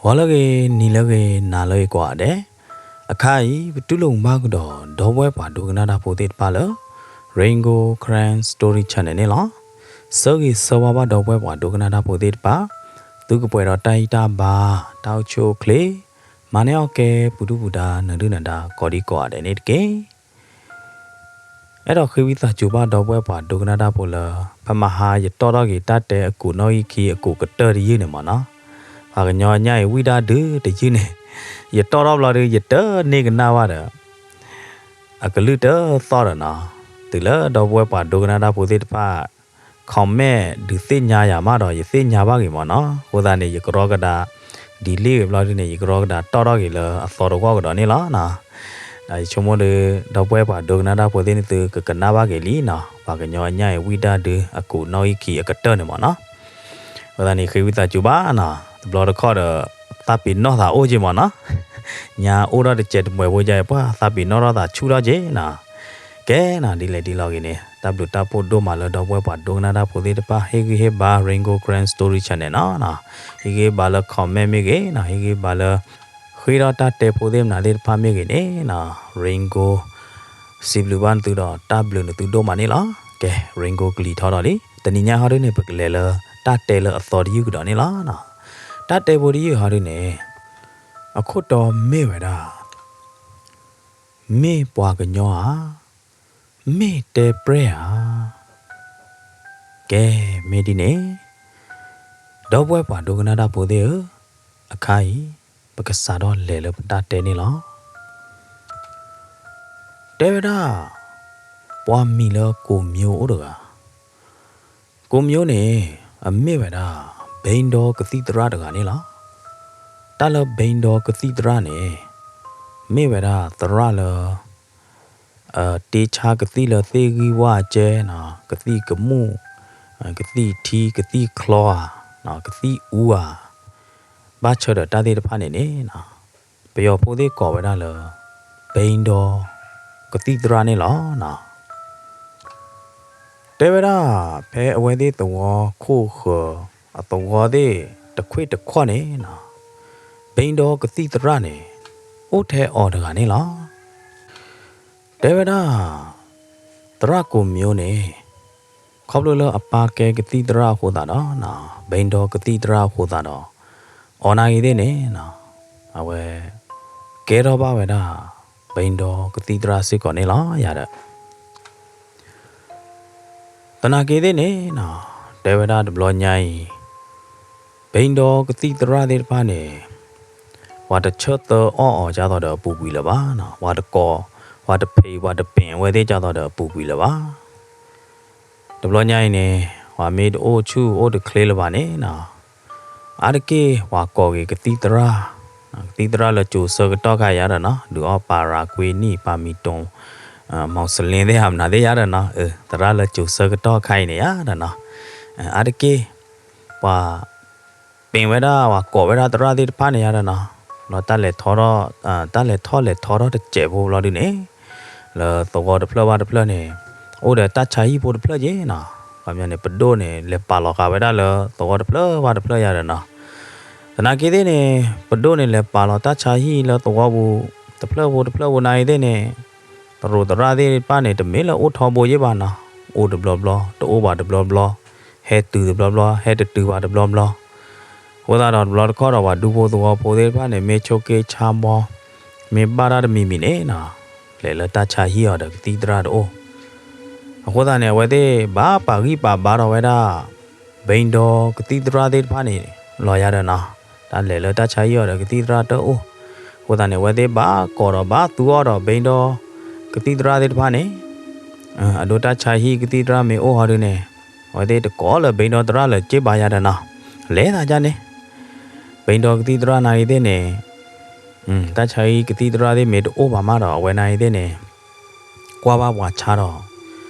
ဂီၤလၢအဂ့ၤ, နံၤလၢအဂ့ၤ, နၤလၢအဂ့ၤကိးဂၤဒဲး, အခါအံၤ ပတူၢ်လိာ်မုာ်ဘၣ်ကဒီး ဒီပုၢ်ဝဲၢ်ပှၤဒိကနၣ်တၢ်ဖိသ့ၣ်တဖၣ်လၢ Rain Gold Karen Story Channel န့ၣ်လီၤ. ဆၢဂ့ၤဆၢဝါဘၣ်ဒီပုၢ်ဝဲၢ်ပှၤဒိကနၣ်တၢ်ဖိသ့ၣ်တဖၣ်, သုကပှဲၤဒီးတၢ်အံၣ်တၢ်ဘါ, တၢ်အိၣ်ဆူၣ်အိၣ်ချ့, မၤန့ၢ်အီၣ်ကဲ ပူၤဒုၣ်ပူၤဒါ နၢၤဒုၣ်နၢၤဒါ ကိးဒံကိးဂၤဒဲးန့ၣ်တက့ၢ်. အဲၣ်ဒိးဃ့ဝံသးစူၤဘၣ်ဒီပုၢ်ဝဲၢ်ပှၤဒိကနၣ်တၢ်ဖိလၢ ဖဲမဟါယတီၣ်ထီၣ်က့ၤတၢ်တဲအကိာ်နီၣ်ဂံၢ်ခံအကိာ်ကတၢၢ်တယုၢ်န့ၣ်မ့ၢ်နီၤ, ပှၤကညီအညၣ်အံၤဝံၣ်ဒၣ်ဒုတယုၢ်န့ၣ်, ယတီၣ်ထီၣ်ဘျီဒု ယတန့ၢ်ကနၣ်ဘၣ်ဒီး အကလုၢ်တသီၣ်ဒီးနီၤ, တုၤလၢဒီပုၢ်ဝဲၢ်ပှၤဒိကနၣ်တၢ်ဖိသ့ၣ်တဖၣ် comment ဒုးသ့ၣ်ညါယၤမးဒီး ယသ့ၣ်ညါဘၣ်ဂ့ၤမ့ၢ်နီၤ, အဃိသတးန့ၣ် ယကရီကဒါ delete ဂ့ၤဘျီဒုန့ၣ် ယကရီကဒါတီၣ်ထီၣ်က့ၤလၢအသီတဂီၢ်ကဒီးန့ၣ်လီၤနီၤ. ဒီးယဆိကမိၣ်ဒု ဒီပုၢ်ဝဲၢ်ပှၤဒိကနၣ်တၢ်ဖိသ့ၣ်န့ၣ် သုကကနၣ်ဘၣ်က့ၤလံနီၤ, ပှၤကညီအညၣ်အံၤဝံၣ်ဒၣ်ဒုအကိာ်နီၣ်ဂံၢ်ခံအကတၢၢ်န့ၣ်မ့ၢ်နီၤ. အဃိသတးန့ၣ် ဃ့ဝံသးစူၤဘၣ်နီၤ, တဘျီတခီၣ်ဒီး သးပ့ၤနီၣ်သးအိၣ်က့ၤမ့ၢ်နီၤ, ညါအိၣ်ထီၣ်တစဲးတမှဲၤဖိယါအံၤ ပှၤသးပ့ၤနီၣ်ထီၣ်သးဆူၣ်ထီၣ်က့ၤနီၤ. ကဲနီၤ ဒ်လဲၣ်ဒ်လဲၣ်ဂ့ၤန့ၣ် တၢ်ဘျုးတၢ်ဖှိၣ်ဒိၣ်မးလၢဒီပုၢ်ဝဲၢ်ပှၤဒိကနၣ်တၢ်ဖိသ့ၣ်တဖၣ် ဟ့ၣ်ဂံၢ်ဟ့ၣ်ဘါ Rain Gold Karen Story Channel နီၤ, ဟ့ၣ်ဂံၢ်ဟ့ၣ်ဘါလၢ comment မ့ၢ်ဂ့ၤနီၤ, ဟ့ၣ်ဂံၢ်ဟ့ၣ်ဘါလၢ ဃ့ထီၣ်တၢ်တဲဖိသ့ၣ်မနုၤသ့ၣ်တဖၣ်မ့ၢ်ဂ့ၤန့ၣ်နီၤ, Rain Gold စံးဘျုးဘၣ်နသုဒီး တၢ်ဘျုးနသုဒိၣ်မးန့ၣ်လီၤ. ကဲ Rain Gold ကလံၤထီၣ်ဒီးလံ, တနံၤညါဟီဒုန့ၣ် ပကလဲၤလၢ တၢ်တဲလၢအသီတယုၢ်ကဒီးန့ၣ်လီၤ. တၢ်တဲဖိတယုၢ်ဟီဒုန့ၣ် အခိၣ်တီမ့ၢ်ဝဲဒၣ် မ့ၢ်ပှၤကညီဧါ, မ့ၢ်တဲပြဲၢ်ဧါ. ကဲ မ့ၢ်ဒ်န့ၣ် ဒီပုၢ်ဝဲၢ်ပှၤဒိကနၣ်တၢ်ဖိသ့ၣ်ဧၢ, အခါအံၤ ပကစးထီၣ်လဲၤလၢပတၢ်တဲန့ၣ်လီၤ. တဲဝဲဒၣ် ပှၤမံၤလၢကိးမၠိအိၣ်တဂၤ, ကိးမၠိန့ၣ် အမ့ၢ်ဝဲဒၣ် ဘိန်းတောကသံၣ်သရၣ်တဂၤန့ၣ်လီၤ. တၢ်လၢ ဘိန်းတောကသံၣ်သရၣ်န့ၣ် မ့ၢ်ဝဲဒၣ်သရၣ်လၢ တ့ဆါကသံၣ်လၢသ့ၣ်ဂံၢ်ဝၣ်ကဲနီၤ, ကသံၣ်ကမူၣ်, ကသံၣ်ထံ, ကသံၣ်ချီဧါ, ကသံၣ်အူဧါ, ဘၣ်ဆၢဒီးတၢ်သ့ၣ်တဖၣ်န့ၣ်န့ၣ် ပယီၤဖိသ့ၣ်ကိးဝဲဒၣ်လၢ ဘိန်းတော ကသံၣ်သရၣ်န့ၣ်လီၤ. တဲဝဲဒၣ် ဖဲအဝဲသ့ၣ်သဝီခိၣ်ဃၢၤ အသဝီသ့ၣ်တခွ့ၣ်တခီၣ်န့ၣ်နီၤ, ဘိန်းတောကသံၣ်သရၣ်န့ၣ် အိၣ်ထဲအီၤတဂၤန့ၣ်လီၤ. တဲဝဲဒၣ် သရၣ်ကိးမၠိန့ၣ် ခီဖျိလၢအပၢ်ကဲကသံၣ်သရၣ်အဃိသတးဒီးနီၤ, ဘိန်းတောကသံၣ်သရၣ်အဃိသတးဒီး အီၤနာ်ဂ့ၤသ့ၣ်န့ၣ်နီၤ, အဝဲ ကဲထီၣ်ဘၣ်ဝဲဒၣ် ဘိန်းတောကသံၣ်သရၣ်စ့ၢ်ကီးန့ၣ်လီၤ ယၤဒီး သနာ်က့သ့ၣ်န့ၣ်နီၤ, တဲဝဲဒၣ်တဘျီညါအံၤ ဘိန်းတောကသံၣ်သရၣ်သ့ၣ်တဖၣ်န့ၣ် ပှၤတဆၢသၢအီၣ်အီၤဒ်သိးဒီးအပူၤကွံာ်လၢၤဘၣ်နီၤ, ပှၤတကိး ပှၤတဖံး ပှၤတပ့ၤအဝဲသ့ၣ်ဒ်သိးဒီးအပူၤကွံာ်လၢၤဘၣ်. တဘျီညါအံၤန့ၣ် ပှၤမ့ၢ်တအိၣ်ဆူၣ်အိၣ်တချ့လၢၤဘၣ်န့ၣ်နီၤ, အါတက့ၢ်ပှၤကိးက့ၤကသံၣ်သရၣ်, ကသံၣ်သရၣ်လၢကၠိၤဆၢကတီၢ်ခါအံၤယၤဒီးနီၤ, ဒုးအီၣ်ပၤရၤကွ့နံၣ် ပၤမံၤတိၤ မီၤစလ့သ့ၣ်ဧါ မနုၤသ့ၣ်ယၤဒီးနီၤ, သရၣ်လၢကၠိၤဆၢကတီၢ်ခါအံၤန့ၣ်ယၤဒီးနီၤ, အါတက့ၢ် ပှၤ ပ့ၤဝဲဒၣ် ပှၤကိးဝဲဒၣ်သရၣ်သ့ၣ်တဖၣ်န့ၣ်ယၤဒီးနီၤ, ဘျီတၢ်လဲၤထီၣ်ထီၣ် တၢ်လဲၤထီၣ်လဲၤထီထီၣ်တစဲးဖိဘျီဒုန့ၣ် လၢသဝီတဖျၢၣ်ဘၣ်တဖျၢၣ်န့ၣ် အိၣ်ဒီးတၢ်ဆါဟံၣ်ဖိတဖျၢၣ်က့နီၤ, ခီပညီန့ၣ် ပဒိၣ်န့ၣ် လဲၤပာ်လီၤဃာ်ဝဲဒၣ်လၢသဝီတဖျၢၣ်ဘၣ်တဖျၢၣ်ယၤဒီးနီၤ, သနာ်က့သ့ၣ်န့ၣ် ပဒိၣ်န့ၣ် လဲၤပာ်လီၤတၢ်ဆါဟံၣ်လၢသဝီပူၤ တဖျၢၣ်ဖိတဖျၢၣ်ဖိနာ်ဂ့ၤသ့ၣ်န့ၣ် သရူးသရၣ်သ့ၣ်တဖၣ်န့ၣ် တမ့ၢ်လၢအိၣ်ထီဘိယ့ၣ်ဘၣ်နီၤ, အိၣ်တဘျီဘျီ တအိၣ်ဘၣ်တဘျီဘျီ, ဟဲတုၤတဘျီဘျီ ဟဲတတုၤဘၣ်တဘျီဘျီ, အဃိသတးဒီးတဘျီတခီၣ်ဒီး ပှၤဒူဖိသဝီဖိသ့ၣ်တဖၣ်န့ၣ် မ့ၢ်ဆိးက့ဆါဘီ မ့ၢ်ဘၣ်တၢ်တမံၤမံၤန့ၣ်နီၤ, လဲၤလၢတၢ်ဆါဟံၣ်အီၤဒီးကသံၣ်သရၣ်တအိၣ်, အဃိသတးန့ၣ် အဝဲသ့ၣ်ဘၣ်ပာ်ဂံၢ်ပာ်ဘါထီၣ်ဝဲဒၣ် ဘိန်းတောကသံၣ်သရၣ်သ့ၣ်တဖၣ်န့ၣ် လီၤယၤဒီးနီၤ, တၢ်လဲၤလၢတၢ်ဆါဟံၣ်အီၤဒီးကသံၣ်သရၣ်တအိၣ်, အဃိသတးန့ၣ် အဝဲသ့ၣ်ဘၣ်ကိးဒီးဘၣ်သူအီၤဒီး ဘိန်းတောကသံၣ်သရၣ်သ့ၣ်တဖၣ်န့ၣ် အဒိတၢ်ဆါဟံၣ်ကသံၣ်သရၣ်မ့ၢ်အိၣ်ဟီဒုန့ၣ် အဝဲသ့ၣ်တကိးလၢဘိန်းတောသရၣ်လၢၤက့ဘၣ်ယၤဒီးနီၤ, လဲၤသးဒ်န့ၣ်, ဘိန်းတောကသံၣ်သရၣ်နာ်ဂ့ၤသ့ၣ်န့ၣ် တၢ်ဆါဟံၣ်ကသံၣ်သရၣ်သ့ၣ်မ့ၢ်တအိၣ်ဘၣ်မးဒီး အဝဲနာ်ဂ့ၤသ့ၣ်န့ၣ် ကွၢ်ဘၣ်ပှၤဆါဒီး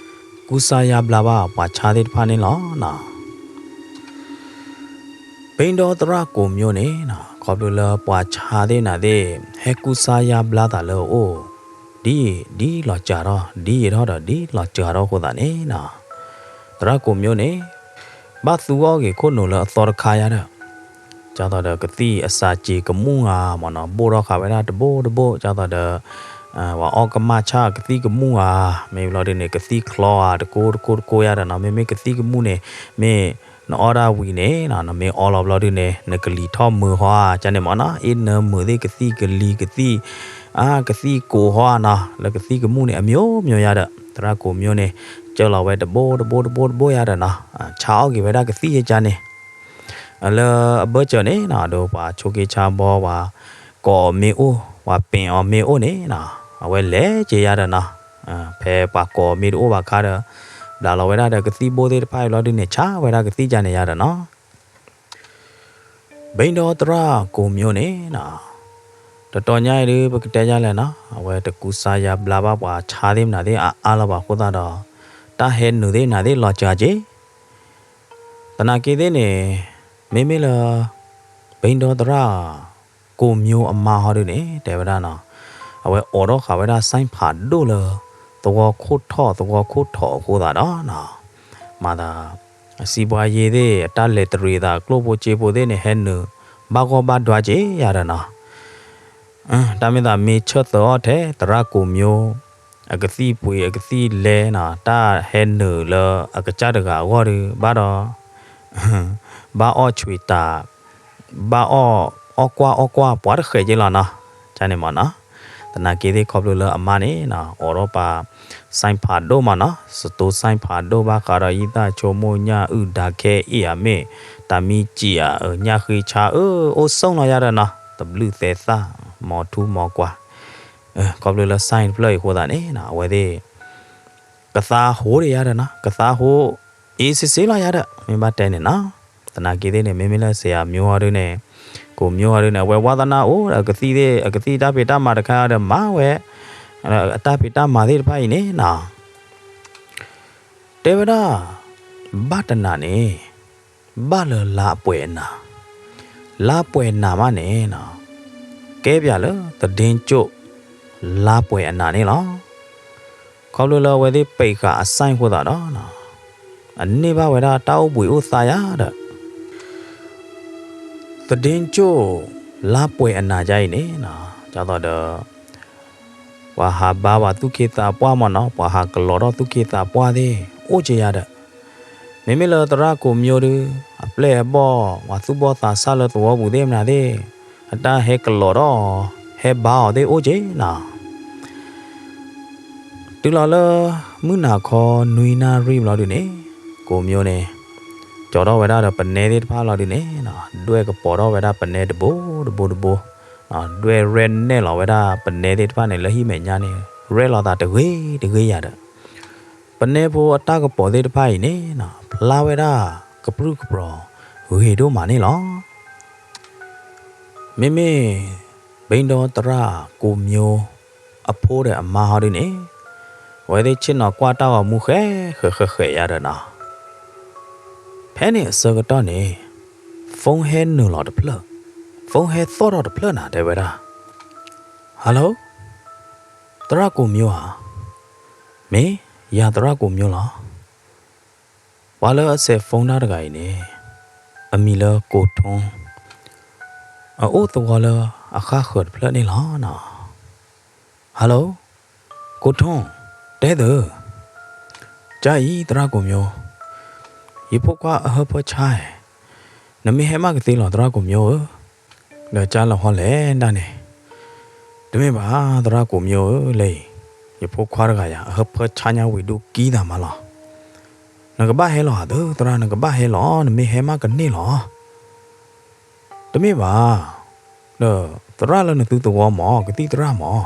ကူစါယါဘျါဘၣ်ပှၤဆါသ့ၣ်တဖၣ်န့ၣ်လီၤ. ဘိန်းတောသရၣ်ကိးမၠိန့ၣ် ခီဖျိလၢပှၤဆါသ့ၣ်နာ်သ့ၣ် ဟဲကူစါယါဘျါသးလၢအအိၣ် ဒ်ယံာ်ဒ်လီၤစှၤထီၣ် ဒ်ယံာ်ထီၣ်ဒီးဒ်လီၤစှၤထီၣ်အဃိသတးန့ၣ်နီၤ, သရၣ်ကိးမၠိန့ၣ် ဘၣ်သူအီၣ်က့ၤခိၣ်နူာ်လၢအသီတခါယါဒီး ကၢ်သိးဒီးကသံၣ်အစၢ်စ့ၤကမူၣ်ဧါမ့ၢ်နီၤ, ဘိၣ်ထီၣ်ဃာ်ဝဲဒၣ်တဘိတဘိ, ကၢ်သိးဒီး ပှၤအီၣ်ကမၣ်ဆၣ်ကသံၣ်ကမူၣ်ဧါ, မ့ၢ်ဘျီဒုန့ၣ် ကသံၣ်ချီဧါတကိတကိတကိယါဒီးနီၤ, မ့မ့ၢ်ကသံၣ်ကမူၣ်န့ၣ် မ့ၢ်နအီၣ်ဒၣ်ဝံၤန့ၣ်နီၤ, နမ့ၢ်အီလီၤဘျီဒုန့ၣ် နကလံၤထီၣ်မုာ်ဃီဧါ ကန့ၣ်မ့ၢ်နီၤ, အ့ၣ်နၢမုာ်သ့ၣ်ကသံၣ်ကလံၤကသံၣ် အကသံၣ်ကိးဃီဧါနီၤ, လၢကသံၣ်ကမူၣ်န့ၣ် အမျိုးမျိုးယါဒီး သရၣ်ကိးမျိုးန့ၣ် ကၢလီၤဝဲတဘိတဘိတဘိတဘိယါဒီးနီၤ, ဆါအီၣ်က့ၤဝဲဒၣ်ကသံၣ်ယကါန့ၣ် လၢအဘၢၣ်စၢၤန့ၣ်နီၤ, ဒီးပှၤဆိးက့ဆါဘီ ပှၤကိးအီၤမ့ၢ်အိၣ် ပှၤပ့ၤအီၤမ့ၢ်အိၣ်န့ၣ်နီၤ, အဝဲလဲၤက့ၤယါဒီးနီၤ, ဖဲပှၤကိးအီၤမ့ၢ်တအိၣ်ဘၣ်ခါဒီး ဘျးလီၤဝဲဒၣ်ဒီးကသံၣ်ဘိသ့ၣ်တဖၣ်အံၤဘျီဒုန့ၣ် ဆါဝဲဒၣ်ကသံၣ်ကါန့ၣ်ယါဒီးနီၤ ဘိန်းဒီသရၣ်ကိးမျိုးန့ၣ်နီၤ, တတီၤညါအံၤဒု ပကတဲယါလဲၣ်နီၤ, အဝဲတကူစါယါဘျါဘၣ်ပှၤဆါသ့ၣ်မနုၤသ့ၣ်အါအါလၢၤဘၣ်အဃိသတးဒီး တၢ်ဟဲနုာ်သ့ၣ်မနုၤသ့ၣ်လီၤစှၤက့ၤ သနာ်က့သ့ၣ်န့ၣ် မ့မ့ၢ်လၢ ဘိန်းဒီသရၣ်ကိးမျိုးအမါဟီဒုန့ၣ် တဲဝဲဒၣ်နီၤ, အဝဲအိးထီၣ်ဃာ်ဝဲဒၣ် ဆိုင်းဖးဒိၣ် လၢ သဝီခိၣ်ထီၣ်သဝီခိၣ်ထီၣ်အဃိသတးဒီးနီၤ, မၤသး အစံးပှၤယ့သ့ၣ် အတၢ်လဲၤတရံးသးကျိၣ်ဖိစ့ဖိသ့ၣ်န့ၣ် ဟဲနုာ်ဘၣ်ဂီၢ်ဘၣ်ဒွါက့ၤယါဒီးနီၤ တၢ်မ့ၢ်သးမ့ၢ်ဆၢသၢအီၣ်ထဲ သရၣ်ကိးမျိုး အကသံၣ်ပှ့ၤအကသံၣ်လဲနီၤ, တၢ်ဟဲနုာ်လၢအကစၢ်တဂၤအဂီၢ်ဒီး ဘၣ်ဒီး ဘၣ်အီၣ်ဆွံးတၢ်, ဘၣ်အီၣ် အီၣ်ကွၢ်အီၣ်ကွၢ် ပှၤတဃဲးက့ၤလီၤနီၤ, ကန့ၣ်မ့ၢ်နီၤ, သနာ်က့သ့ၣ်ခီဖျိလၢအမါန့ၣ်နီၤ အိးထီၣ်ပာ် ဆိုင်းဖးဒိၣ် မ့ၢ်နီၤ, စတိဆိုင်းဖးဒိၣ် ဘၣ်ဃးဒီးယံသၣ်ဆိကမိၣ်ညၣ်အုၣ်ဒါခဲအ့ၣ်ဧါမ့ၢ် တၢ်မံစံးဧါ ညၣ်ဃ့ဆါအၢ အိၣ်ဆိးလီၤယါဒီးနီၤ, တဘျုးသဲးသၣ် မီၤထူမီၤကွၢ် ခီဖျိလၢ ဆိုင်း တဖျၢၣ်အံၤအဃိသတးန့ၣ်နီၤ အဝဲသ့ၣ် ကသါဟိဒံးယါဒီးနီၤ, ကသါဟိ အ့စ့စ့လီၤယါဒီး မ့ၢ်ဘၣ်တဲန့ၣ်နီၤ, သနာ်က့သ့ၣ်န့ၣ် မ့မ့ၢ်လၢ ဆရာမျိုး ဟီဒုန့ၣ် ကိးမျိုး ဟီဒုန့ၣ် အဝဲဝါသနာအိၣ်ဒီး ကသံၣ်သ့ၣ် အကသံၣ်တၢ်ဖံးတၢ်မၤတခါဒီးမၤဝဲ အတၢ်ဖံးတၢ်မၤသ့ၣ်တဖၣ်အံၤန့ၣ်နီၤ တဲဝဲဒၣ် ဘၣ်တနၤန့ၣ် ဘၣ်လၢလါပှဲၤအနၤ, လါပှဲၤနၤမးန့ၣ်နီၤ, ကဲပၠးလၢ သတင်းကြို လါပှဲၤအနၤန့ၣ်လီၤ. ခီဖျိလၢအဝဲသ့ၣ်ပံးဃာ်အ ဆိုင်း အဃိသတးဒီး အန့ၢ်ဘၣ်ဝဲဒၣ်တၢ်အိၣ်ဘှံးအိၣ်သါယါဒီး သတင်းကြို လါပှဲၤအနၤယါအံၤန့ၣ်နီၤ, ဒ်သိးဒီး ပှၤဟးဘါပှၤသူၣ်က့သးပှၢ်မ့ၢ်နီၤ, ပှၤဟးကလီၤထီၣ်သူၣ်က့သးပှၢ်သ့ၣ် အိၣ်က့ယၤဒီး, မ့မ့ၢ်လၢသရၣ်ကိးမၠိဒု အပျဲၢ်အဘီၣ် ပှၤသူၣ်ဘီၣ်သးစၢ်လၢသဝီပူၤသ့ၣ်မနုၤသ့ၣ် အတၢ်ဟဲကလီၤထီၣ် ဟဲဘါအီၤသ့ၣ်အိၣ်က့နီၤ. တုၤလီၤလၢ မုၢ်နၤခီနွံနၣ်ရံၣ်ဘျီဒုန့ၣ်, ကိးမၠိန့ၣ် ကၠီၤထီၣ်ဝဲဒၣ်ဒီးပနဲသ့ၣ်တဖၣ်လီၤဒုန့ၣ်, ဒွဲၣ်ကပီၤထီၣ်ဝဲဒၣ်ပနဲတဘိတဘိတဘိ, ဒွဲၣ်ရဲၣ်နဲၣ်လီၤဝဲဒၣ်ပနဲသ့ၣ်တဖၣ်န့ၣ် လၢဟံၣ်မဲာ်ညါန့ၣ် ရဲၣ်လီၤသးတဂ့ၤတဂ့ၤယၤဒီး ပနဲဖိအတၢ်ကပီၤသ့ၣ်တဖၣ်အံၤန့ၣ် ဖျါဝဲဒၣ်ကပြုၢ်ကပြီၤဂ့ၤဒိၣ်မးန့ၣ်လီၤ. မ့မ့ၢ် ဘိန်းဒီသရၣ်ကိးမၠိ အဖိဒီးအမါဟီဒုန့ၣ်, အဝဲသ့ၣ်ဆ့ၣ်နီၤကွၢ်တၢ်ဂီၤမူဃဲဃဲဃဲဃဲယၤဒီးနီၤ, ဖဲန့ၣ်အဆၢကတီၢ်န့ၣ် phone ဟဲနုာ်လီၤတဖျၢၣ်, phone ဟဲသီၣ်ထီၣ်တဖျၢၣ်နၤ တဲဝဲဒၣ်. Hello, သရၣ်ကိးမၠိဧါ. မ့ၢ်ယၤသရၣ်ကိးမၠိလီၤ. ပှၤလၢအစဲး phone တၢ်တဂၤအံၤန့ၣ် အမံၤလၢကိးထိ, အအိၣ်သဝီလၢအဃၣ်ဃၢၤတဖျၢၣ်န့ၣ်လီၤနီၤ. Hello, ကိးထိ, တဲသၢ, ကၢ်အံၤသရၣ်ကိးမၠိ, ယဖိခွါအဟၢဖၢဆါဧါ, နမ့ၢ်ဟဲမးကသ့လီၤ သရၣ်ကိးမၠိဧၢ, ဒီးကၢ်လီၤဟီလဲၣ်ဒၣ်န့ၣ်, တမ့ၢ်ဘၣ်သရၣ်ကိးမၠိဧၢ, လၢအံၤ ယဖိခွါတဂၤယၤ အဟၢဖၢဆါညါဝံၤဒိၣ်ကံသးမးလီၤ. နကဘၣ်ဟဲလီၤသၢ သရၣ် နကဘၣ်ဟဲလီၤ နမ့ၢ်ဟဲမးကန့ၢ်လီၤ. တမ့ၢ်ဘၣ်, ဒီးသရၣ်လၢနသုသဝီမး ကသံၣ်သရၣ်မး,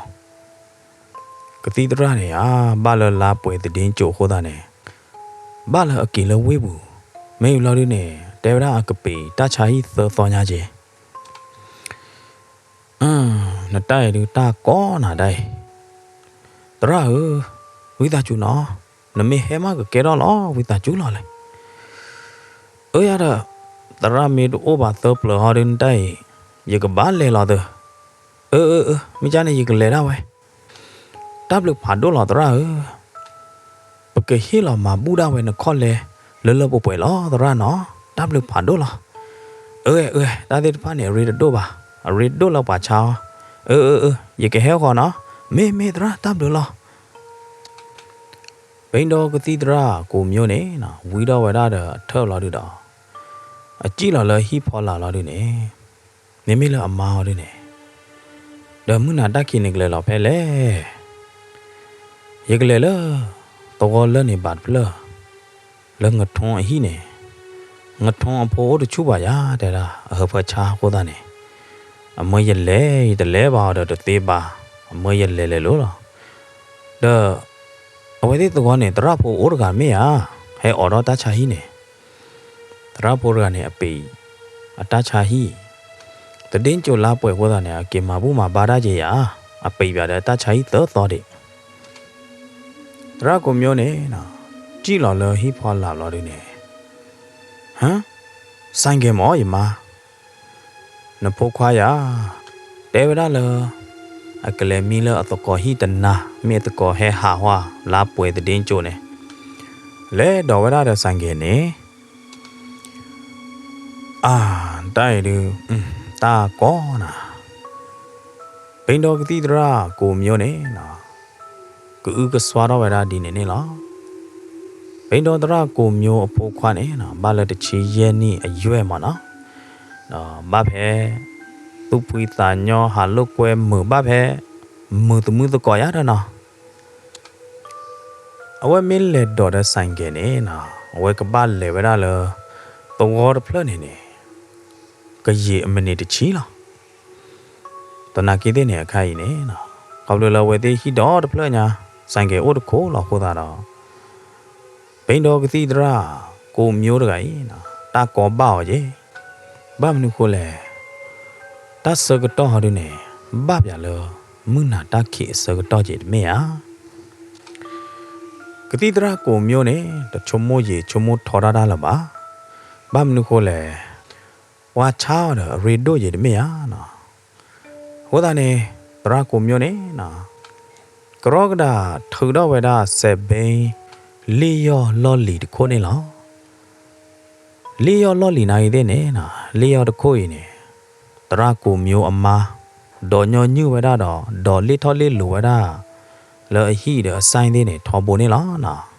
ကသံၣ်သရၣ်န့ၣ်ဧါ, ဘၣ်လၢလါပှဲၤသဒ့ကၠိအဃိသတးန့ၣ်, ဘၣ်လၢအက့ၤလၢဝ့ၢ်ပူၤ, မ့ၢ်ဘျီဒုန့ၣ် တဲဝဲဒၣ်အကပ့ၤတၢ်ဆါဟံၣ်သၢသီညါက့ၤ နတၢ်အံၤဒုးတၢ်ကီနၤဒၣ်အံၤ, သရၣ်ဧၢ, ဝံသးစူၤနီၤ, နမ့ၢ်ဟဲမးကကဲထီၣ်လီၤ ဝံသးစူၤလီၤလဲၣ်. အၢယၤဒီး, သရၣ်မ့ၢ်တအိၣ်ဘၣ်သၢပျၢၤဟီဒုးနတၢ်အံၤ, ယကဘၣ်လဲၤလီၤသၢ, အၢ အၢ အၢ မ့ၢ်ကန့ၣ် ယကလဲၤဒၣ်ဝဲ, တၢ်ဘျုးဖးဒိၣ်လီၤသရၣ်ဧၢ, ပကဟ့ၣ်လီၤမၤဘူၣ်ဒၣ်ဝဲနခီၣ်လဲ လၢလၢပှဲၤပှဲၤလီၤသရၣ်နီၤ, တၢ်ဘျုးဖးဒိၣ်လီၤ. အၢ အၢ တၢ်သ့ၣ်တဖၣ်န့ၣ် အရ့တဒိၣ်ဘၣ်, အရ့ဒိၣ်လၢပှၤဆါအီၤ. အၢ အၢ အၢ ယကဟဲဃီၤနီၤ, မ့ၢ် မ့ၢ်သရၣ် တၢ်ဘျုးလီၤ. ပဒိကသံၣ်သရၣ်ကိးမၠိန့ၣ် ဝံထီၣ်ဝဲဒၣ်ဒီးအထၢၣ်လီၤဒုဒီး အစံၣ်လီၤလၢဟံၣ်ဖီလာ်လီၤဒုန့ၣ်, မ့မ့ၢ်လၢအမါအီၤဒုန့ၣ်, ဒီးမုၢ်နၤတၢ်ခံးန့ၣ်ကလဲၤလီၤဖဲလဲၣ်. ယကလဲၤလၢ သဝီလၢန့ၣ်ဘၣ်တဖျၢၣ်, လၢငထိအဟံၣ်န့ၣ်, ငထိအဖိအိၣ်တဆူၣ်ဘၣ်ယၤ တဲဒၣ် အဟၢဖၢဆါအဃိသတးန့ၣ်, အမၢယလဲၤ ယတလဲၤဘၣ်အီၤဒီးတသ့ဘၣ်, အမၢယလဲၤလဲၤလိၤလီၤ. ဒီး အဝဲသ့ၣ်သဝီန့ၣ် သရၣ်ဖိအိၣ်တဂၤမ့ၢ်ဧါ, ဟဲအိးထီၣ်တၢ်ဆါဟံၣ်န့ၣ်, သရၣ်ဖိတဂၤန့ၣ် အပ့ၤအတၢ်ဆါဟံၣ်, သဒ့ကၠိလါပှဲၤအဃိသတးန့ၣ် အက့ၤမၤဘူၣ်မၤဘါတၢ်က့ၤယၤ, အပ့ၤဘၣ်ဒီးတၢ်ဆါဟံၣ်သၢသီဒံး. သရၣ်ကိးမၠိန့ၣ် စံၣ်လီၤလၢဟံၣ်ဖီလာ်လီၤဒုန့ၣ်, ဟၢ, စဲၣ်ကဲမၢ် ယမါ, နဖိခွါယၤ တဲဝဲဒၣ်လၢ အကလဲၤမံလၢအသကိးဟံၣ်တနၤ, မ့ၢ်အသကိးဟဲဟးဟီလါပှဲၤသဒ့ကၠိန့ၣ်, လဲၤဒိးဝဲဒၣ်ဒီးစဲၣ်ကဲန့ၣ်, အၢ, တၢ်အံၤဒုး, တၢ်ကီနၤ, ပဒိကသံၣ်သရၣ်ကိးမၠိန့ၣ် ကအုကစွါထီၣ်ဝဲဒၣ်ဒ်န့ၣ်န့ၣ်လီၤ. ပဒိသရၣ်ကိးမၠိအဖိခွါန့ၣ် ဘၣ်လၢတဆံယဲၢ်နံၣ်အယွဲၢ်မၢ်နီၤ, ဒီးဘၣ်ဖဲ သူၣ်ဖှံသးညီဟးလိာ်ကွဲမုာ်ဘၣ်ဖဲ မုာ်သမုၣ်သကိးယၤဒီးနီၤ, အဝဲမ့ၢ်လဲၤဒိးဒီးစဲၣ်ကဲန့ၣ် အဝဲကဘၣ်လဲၤဝဲဒၣ်လၢ သဝီတဖျၢၣ်န့ၣ်န့ၣ် ကယံာ်အမံးနံးတဆံလီၤ. သနာ်က့သ့ၣ်န့ၣ် အခါအံၤန့ၣ် ခီဖျိလၢအဝဲသ့ၣ်ဟံၣ်ဒီတဖျၢၣ်ညါ စဲၣ်ကဲအိၣ်တခိၣ်လီၤအဃိသတးဒီး ပဒိကသံၣ်သရၣ်ကိးမၠိတဂၤအံၤ တၢ်ကီဘၣ်အီၤက့ၤ, ဘၣ်မနုၤဃိလဲၣ်, တၢ်ဆၢကတီၢ်ဟီဒုန့ၣ် ဘၣ်ပၠးလၢ မုၢ်နၤတၢ်ခံးအဆၢကတီၢ်က့ၤတမ့ၢ်ဧါ. ကသံၣ်သရၣ်ကိးမၠိန့ၣ် တဆိကမိၣ်ယံာ်ဆိကမိၣ်ထီတၢ်တၢ်လၢၤဘၣ်. ဘၣ်မနုၤဃိလဲၣ်, ပှၤဆါအီၤဒီးအရ့ဒိၣ်က့ၤတမ့ၢ်ဧါနီၤ. အဃိသတးန့ၣ် သရၣ်ကိးမၠိန့ၣ် ကရီကဒၢ်ထုးထီၣ်ဝဲဒၣ်စဲးဘ့ လ့ၣ်ယီၢ်လီၢ်လံၤတခိၣ်န့ၣ်လီၤ. လ့ၣ်ယီၢ်လီၢ်လံၤနာ်ဂ့ၤသ့ၣ်န့ၣ် လ့ၣ်ယီၢ်တခိၣ်အံၤန့ၣ် သရၣ်ကိးမၠိအမါ ဒိးညီနုၢ်ဝဲဒၣ်ဒီး ဒိးလ့ၣ်ထီၣ်လ့ၣ်လိၤဝဲဒၣ် လၢအဟံၣ်ဒီးအစဲၣ်သ့ၣ်န့ၣ် ထီဘိန့ၣ်လီၤနီၤ. သ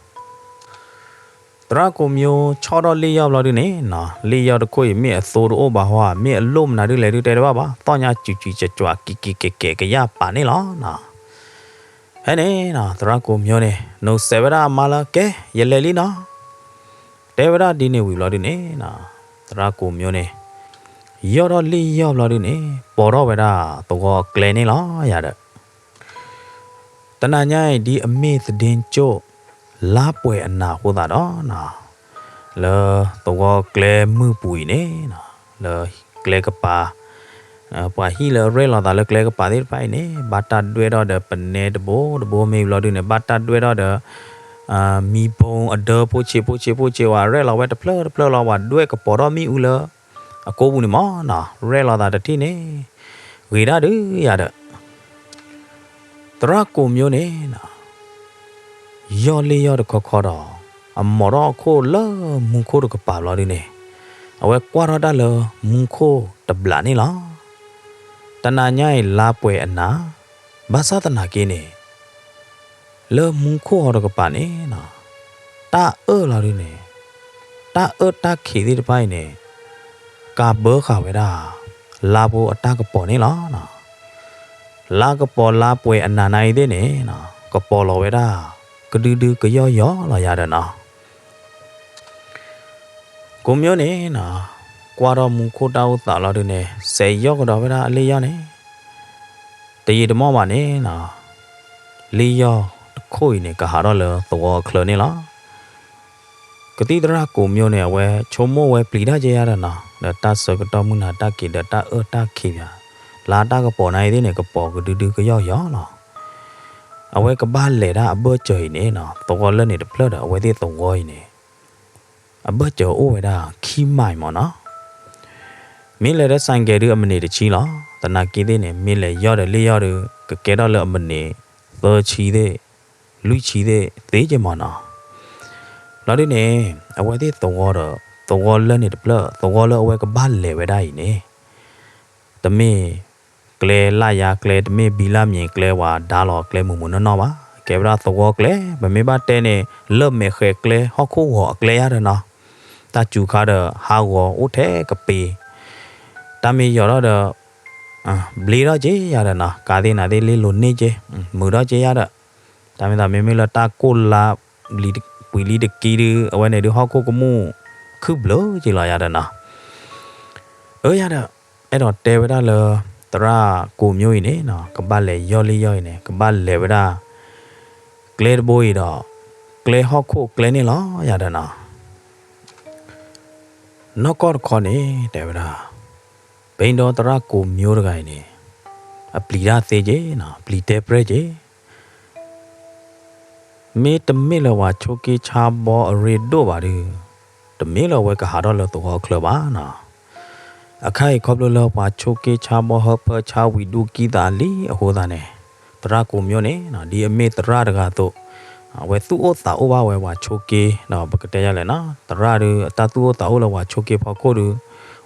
ရၣ်ကိးမၠိဆီၣ်ထီၣ်လ့ၣ်ယီၢ်ဘျီဒုန့ၣ်နီၤ လ့ၣ်ယီၢ်တခိၣ်အံၤ မ့ၢ်အသိတအိၣ်ဘၣ်ဟီ မ့ၢ်အလိၣ်မနုၤဒုလဲၣ်ဒုတဲတဘၣ်ဘၣ် သီၣ်ညါစူၤစူၤကၠွၤကၠွၤ ကံးကံးကဲးကဲးကယၢ်ပာ်န့ၣ်လီၤနီၤ. ဖဲန့ၣ်နီၤ သရၣ်ကိးမၠိန့ၣ် နိးစဲးဝဲဒၣ်အမါလၢ ကဲ ယလဲၤလံနီၤ တဲဝဲဒၣ်ဒ်န့ၣ်ဝံၤဘျီဒုန့ၣ်နီၤ သရၣ်ကိးမၠိန့ၣ် ယီၢ်ထီၣ်လ့ၣ်ယီၢ်ဘျီဒုန့ၣ် ပိာ်ထီၣ်ဝဲဒၣ်သဝီအကျဲန့ၣ်လီၤယၤဒီး တနၤညါအံၤ ဒ်အမ့ၢ်သဒ့ကၠိ လါပှဲၤအနးအဃိသတးဒီးနီၤ လၢသဝီကျဲမုၢ်ပူၤအံၤန့ၣ်နီၤ လၢကျဲကပၤ ပှၤဟံၣ်လၢအရဲၣ်လီၤသးလၢကျဲကပၤသ့ၣ်တဖၣ်အံၤန့ၣ် ဘၣ်တၢ်ဒွဲၣ်ထီၣ်ဒီးပနဲတဘိတဘိမ့ၢ်ဘျီဒုန့ၣ် ဘၣ်တၢ်ဒွဲၣ်ထီၣ်ဒီး မံဘိအဒၢဖိဆံးဖိဆံးဖိဆံးဝဲ အရဲၣ်လီၤဝဲတဖျၢၣ်တဖျၢၣ်လီၤ ပှၤဒွဲၣ်ကပီၤထီၣ်မ့ၣ်အူလၢ အကိပူၤန့ၣ်မ့ၢ်နီၤ ရဲၣ်လီၤသးတထံၣ်န့ၣ် ဂ့ၤဒၣ်ဒုးယၤဒီး သရၣ်ကိးမၠိန့ၣ်နီၤ ယီၢ်လ့ၣ်ယီၢ်တခီခီဒီး အမိာ်ထီၣ်အခိၣ်လၢမူခိၣ်တကပၤဘျီဒုန့ၣ် အဝဲကွၢ်ထီၣ်တၢ်လၢမူခိၣ်တဘျးန့ၣ်လီၤ. တနၤညါအံၤလါပှဲၤအနး ဘၣ်ဆၣ်သနာ်က့န့ၣ် လၢမူခိၣ်ဟီတကပၤန့ၣ်နီၤ တၢ်အၢၣ်လီၤဒုန့ၣ် တၢ်အၢၣ်တၢ်ခံးသ့ၣ်တဖၣ်အံၤန့ၣ် ကးဘၢဃာ်ဝဲဒၣ် လါဖိအတၢ်ကပီၤန့ၣ်လီၤ. လါကပီၤလါပှဲၤအနးနၤအံၤသ့ၣ်န့ၣ် ကပီၤလီၤဝဲဒၣ် ကဒုဒုကယီၢ်ယီၢ်လီၤယၤဒီးနီၤ ကိးမၠိန့ၣ်နီၤ ကွၢ်ထီၣ်မူခိၣ်တၢ်အိၣ်သးလီၤဒုန့ၣ် စဲးယီၢ်ကဒီးဝဲဒၣ်အလ့ၣ်ယီၢ်န့ၣ် တယံာ်တမီၢ်ဘၣ်န့ၣ်နီၤ လ့ၣ်ယီၢ်တခိၣ်အံၤန့ၣ် ကဟးထီၣ်လၢသဝီအချၢန့ၣ်လီၤ. ကသံၣ်သရၣ်ကိးမၠိန့ၣ် အဝဲဆိကမိၣ်ဝဲပျံၤတၢ်ကဲယၤဒီးနီၤ ဒီးတၢ်ဆၢကတီၢ်မုၢ်နၤတၢ်က့ၤဒီးတၢ်အၢၣ်တၢ်ခံးယၤ လါတၢ်ကပီၤနၤအံၤသ့ၣ်န့ၣ် ကပီၤကဒုဒုကယီၢ်ယီၢ်လီၤ. အဝဲကဘၣ်လဲၤတၢ်အဘၢၣ်စၢၤအံၤန့ၣ်နီၤ သဝီလၢန့ၣ်တဖျၢၣ်ဒီးအဝဲသ့ၣ်သဝီအံၤန့ၣ် အဘၢၣ်စၢၤအိၣ်ဝဲဒၣ်ခံမံၤမ့ၢ်နီၤ မ့ၢ်လဲၤဒီးစဲၣ်ကဲဒုးအမံးနံးတဆံလီၤ. သနာ်က့သ့ၣ်န့ၣ် မ့ၢ်လဲၤယီၢ်ဒီးလ့ၣ်ယီၢ်ဒုး ကကဲထီၣ်လၢအမံးနံးသၢဆံသ့ၣ် လွံၢ်ဆံသ့ၣ် သ့က့ၤမ့ၢ်နီၤ. လီၤဒုန့ၣ် အဝဲသ့ၣ်သဝီဒီး သဝီလၢန့ၣ်တဖျၢၣ် သဝီလၢအဝဲကဘၣ်လဲၤဝဲဒၣ်အံၤန့ၣ် တမ့ၢ်ကျဲလၢ်ယၤ ကျဲတမ့ၢ်ဘံလၢ်မံၤ ကျဲဝဲဒါလီၤ ကျဲမုၢ်မုၢ်နီၢ်နီၢ်ဘၣ်. ကဲဝဲဒၣ်သဝီကျဲ ပမ့ၢ်ဘၣ်တဲန့ၣ် လၢမဲာ်ဃဲၤကျဲ ဟီၣ်ခိၣ်ဂီၤအကျဲယါဒီးနီၤ, တၢ်စူၤခါဒီးဟးဂီၤအိၣ်ထဲကပ့ၤ, တၢ်မ့ၢ်ယီၤထီၣ်ဒီး ဘျ့ထီၣ်က့ယါဒီးနီၤ, ကါသ့ၣ်နၤသ့ၣ်လ့လိၤန့ၢ်က့, မုာ်ထီၣ်က့ယါဒီး, တၢ်မ့ၢ်သးမ့မ့ၢ်လၢတၢ်ကိၢ်လါ ပှံၤလံတကံဒုး အဝဲန့ၣ်ဒုးဟီၣ်ခိၣ်ကမူၣ် ခုၣ်ဘျုးက့လီၤယါဒီးနီၤ. အၢယါဒီး အဲၣ်ဒိးတဲဝဲဒၣ်လၢ သရၣ်ကိးမျိၤအံၤန့ၣ်နီၤ ကဘၣ်လဲၤယီၢ်လံယီၢ်အံၤန့ၣ် ကဘၣ်လဲၤဝဲဒၣ် ကျဲတဘိအံၤဒီး ကျဲဟီၣ်ခိၣ်ကျဲန့ၣ်လီၤယါဒီးနီၤ. နီၢ်ကီၢ်တခီန့ၣ် တဲဝဲဒၣ် ဘၣ်ဒီးသရၣ်ကိးမျိၤတဂၤအံၤန့ၣ် အပျံၤတၢ်သ့က့နီၤ ပျံၤတဲပြဲၢ်က့ မ့တမ့ၢ်လၢပှၤဆိးက့ဆါဘီအရ့ဒိၣ်ဘၣ်ဒီး တမ့ၢ်လၢအဝဲကဟးထီၣ်လၢသဝီချၢဘၣ်နီၤ. အခါအံၤခီဖျိလၢပှၤဆိးက့ဆါဘီဟၢဖၢဆါဝံၤဒူၣ်ကံသးလံအဃိသတးန့ၣ် သရၣ်ကိးမျိၤန့ၣ်နီၤ ဒ်အမ့ၢ်သရၣ်တဂၤအသိး အဝဲသူၣ်အိၣ်သးအိၣ်ဘၣ်ဝဲပှၤဆိးက့ ဒီးပကတဲယါလဲၣ်နီၤ သရၣ်ဒီးအတၢ်သူၣ်အိၣ်သးအိၣ်လၢပှၤဆိးက့ဖီခိၣ်ဒီး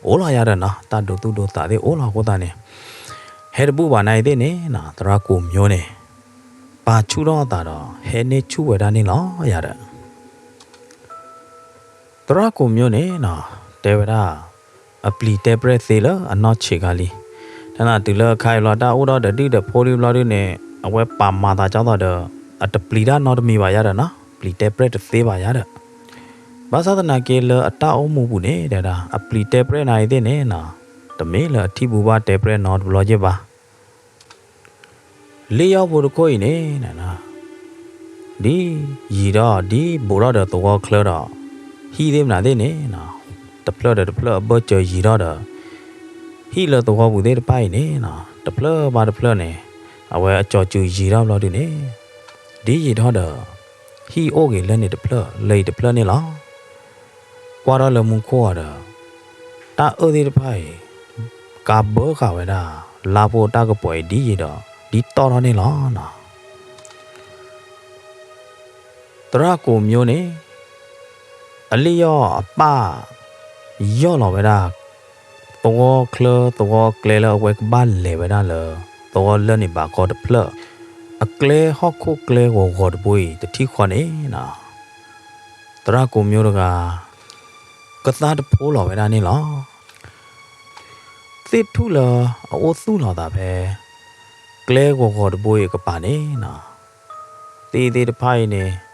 အိၣ်လီၤယါဒီးနီၤ တၢ်ဒိသူၣ်ဒိသးသ့ၣ်အိၣ်လီၤအဃိသတးန့ၣ် ဟဲတဘူၣ်ဘၣ်နၤအံၤသ့ၣ်န့ၣ်နီၤ သရၣ်ကိးမျိၤန့ၣ် ပာ်ဆူၣ်ထီၣ်အသးဒီး ဟဲန့ၢ်ဆူၣ်ဝဲဒၣ်န့ၣ်လီၤယါဒီး သရၣ်ကိးမျိၤန့ၣ်နီၤ တဲဝဲဒၣ် အပျံၤတဲပြဲၢ်သ့လၢအနီၢ်ဆံးခါလံ. တၢ်နၤတုၤလၢအခါအံၤလီၤ တၢ်အိၣ်ဒီးတဒုၣ်ဒီးဖိဒုၣ်ဘျီဒုန့ၣ် အဝဲပာ်မၤသးကၠီသီးဒီး အတပျံၤတၢ်နီတမံၤဘၣ်ယါဒီးနီၤ ပျံၤတဲပြဲၢ်တသ့ဘၣ်ယါဒီး ဘၣ်ဆၣ်သနာ်က့လၢအတၢ်အိၣ်မူပူၤန့ၣ် တဲဒၣ် အပျံၤတဲပြဲၢ်နၤအံၤသ့ၣ်န့ၣ်နီၤ တမ့ၢ်လၢအထံၣ်ဘူးဘၣ်တဲပြဲၢ်နီတဘျီယ့ၢ်ဘၣ် လ့ၣ်ယီၢ်ဖိတခိၣ်အံၤန့ၣ် ဒ်ယံာ်ဒီး ဒ်ဘူးထီၣ်ဒီးသဝီချၢဒီး ဟံၣ်သ့ၣ်မနုၤသ့ၣ်န့ၣ်နီၤ တဖျၢၣ်ဒီးတဖျၢၣ်အဘၢၣ်စၢၤယံာ်ထီၣ်ဒီး ဟံၣ်လၢသဝီပူၤသ့ၣ်တဖၣ်အံၤန့ၣ်နီၤ တဖျၢၣ်ဘၣ်တဖျၢၣ်န့ၣ် အဝဲအကၠီၤစူၤယံာ်ထီၣ်ဘျီဒုန့ၣ် ဒ်ယံာ်ထီၣ်ဒီး ဟံၣ်အိၣ်က့ၤလၢန့ၣ်တဖျၢၣ် လၢအံၤတဖျၢၣ်န့ၣ်လီၤ. ကွၢ်ထီၣ်လၢမူခိၣ်အီၤဒီး တၢ်အၢၣ်သ့ၣ်တဖၣ်အံၤ ကးဘၢဃာ်ဝဲဒၣ် လါဖိတၢ်ကပီၤအံၤဒ်ယံာ်ဒီး ဒ်တီၢ်ထီၣ်န့ၣ်လီၤနီၤ. သရၣ်ကိးမျိၤန့ၣ် အလ့ၣ်ယီၢ်အပၢ် ယီၢ်လီၤဝဲဒၣ် သဝီချၢသဝီကျဲလၢအဝဲကဘၣ်လဲၤဝဲဒၣ်လၢ သဝီလၢန့ၣ်ဘၣ်ကီတဖျၢၣ် အကျဲဟီၣ်ခိၣ်ကျဲဂီၤဂီၤတဘိအံၤ တထံၣ်ဃီန့ၣ်နီၤ သရၣ်ကိးမျိၤတဂၤ ကသါတဖိလီၤဝဲဒၣ်န့ၣ်လီၤ. သ့ၣ်ထူၣ်လၢအအိၣ်သူၣ်လီၤသးဖဲ ကျဲဂီၤဂီၤတဘိအံၤအကပၤန့ၣ်နီၤ သ့ၣ်သ့ၣ်တဖၣ်အံၤန့ၣ်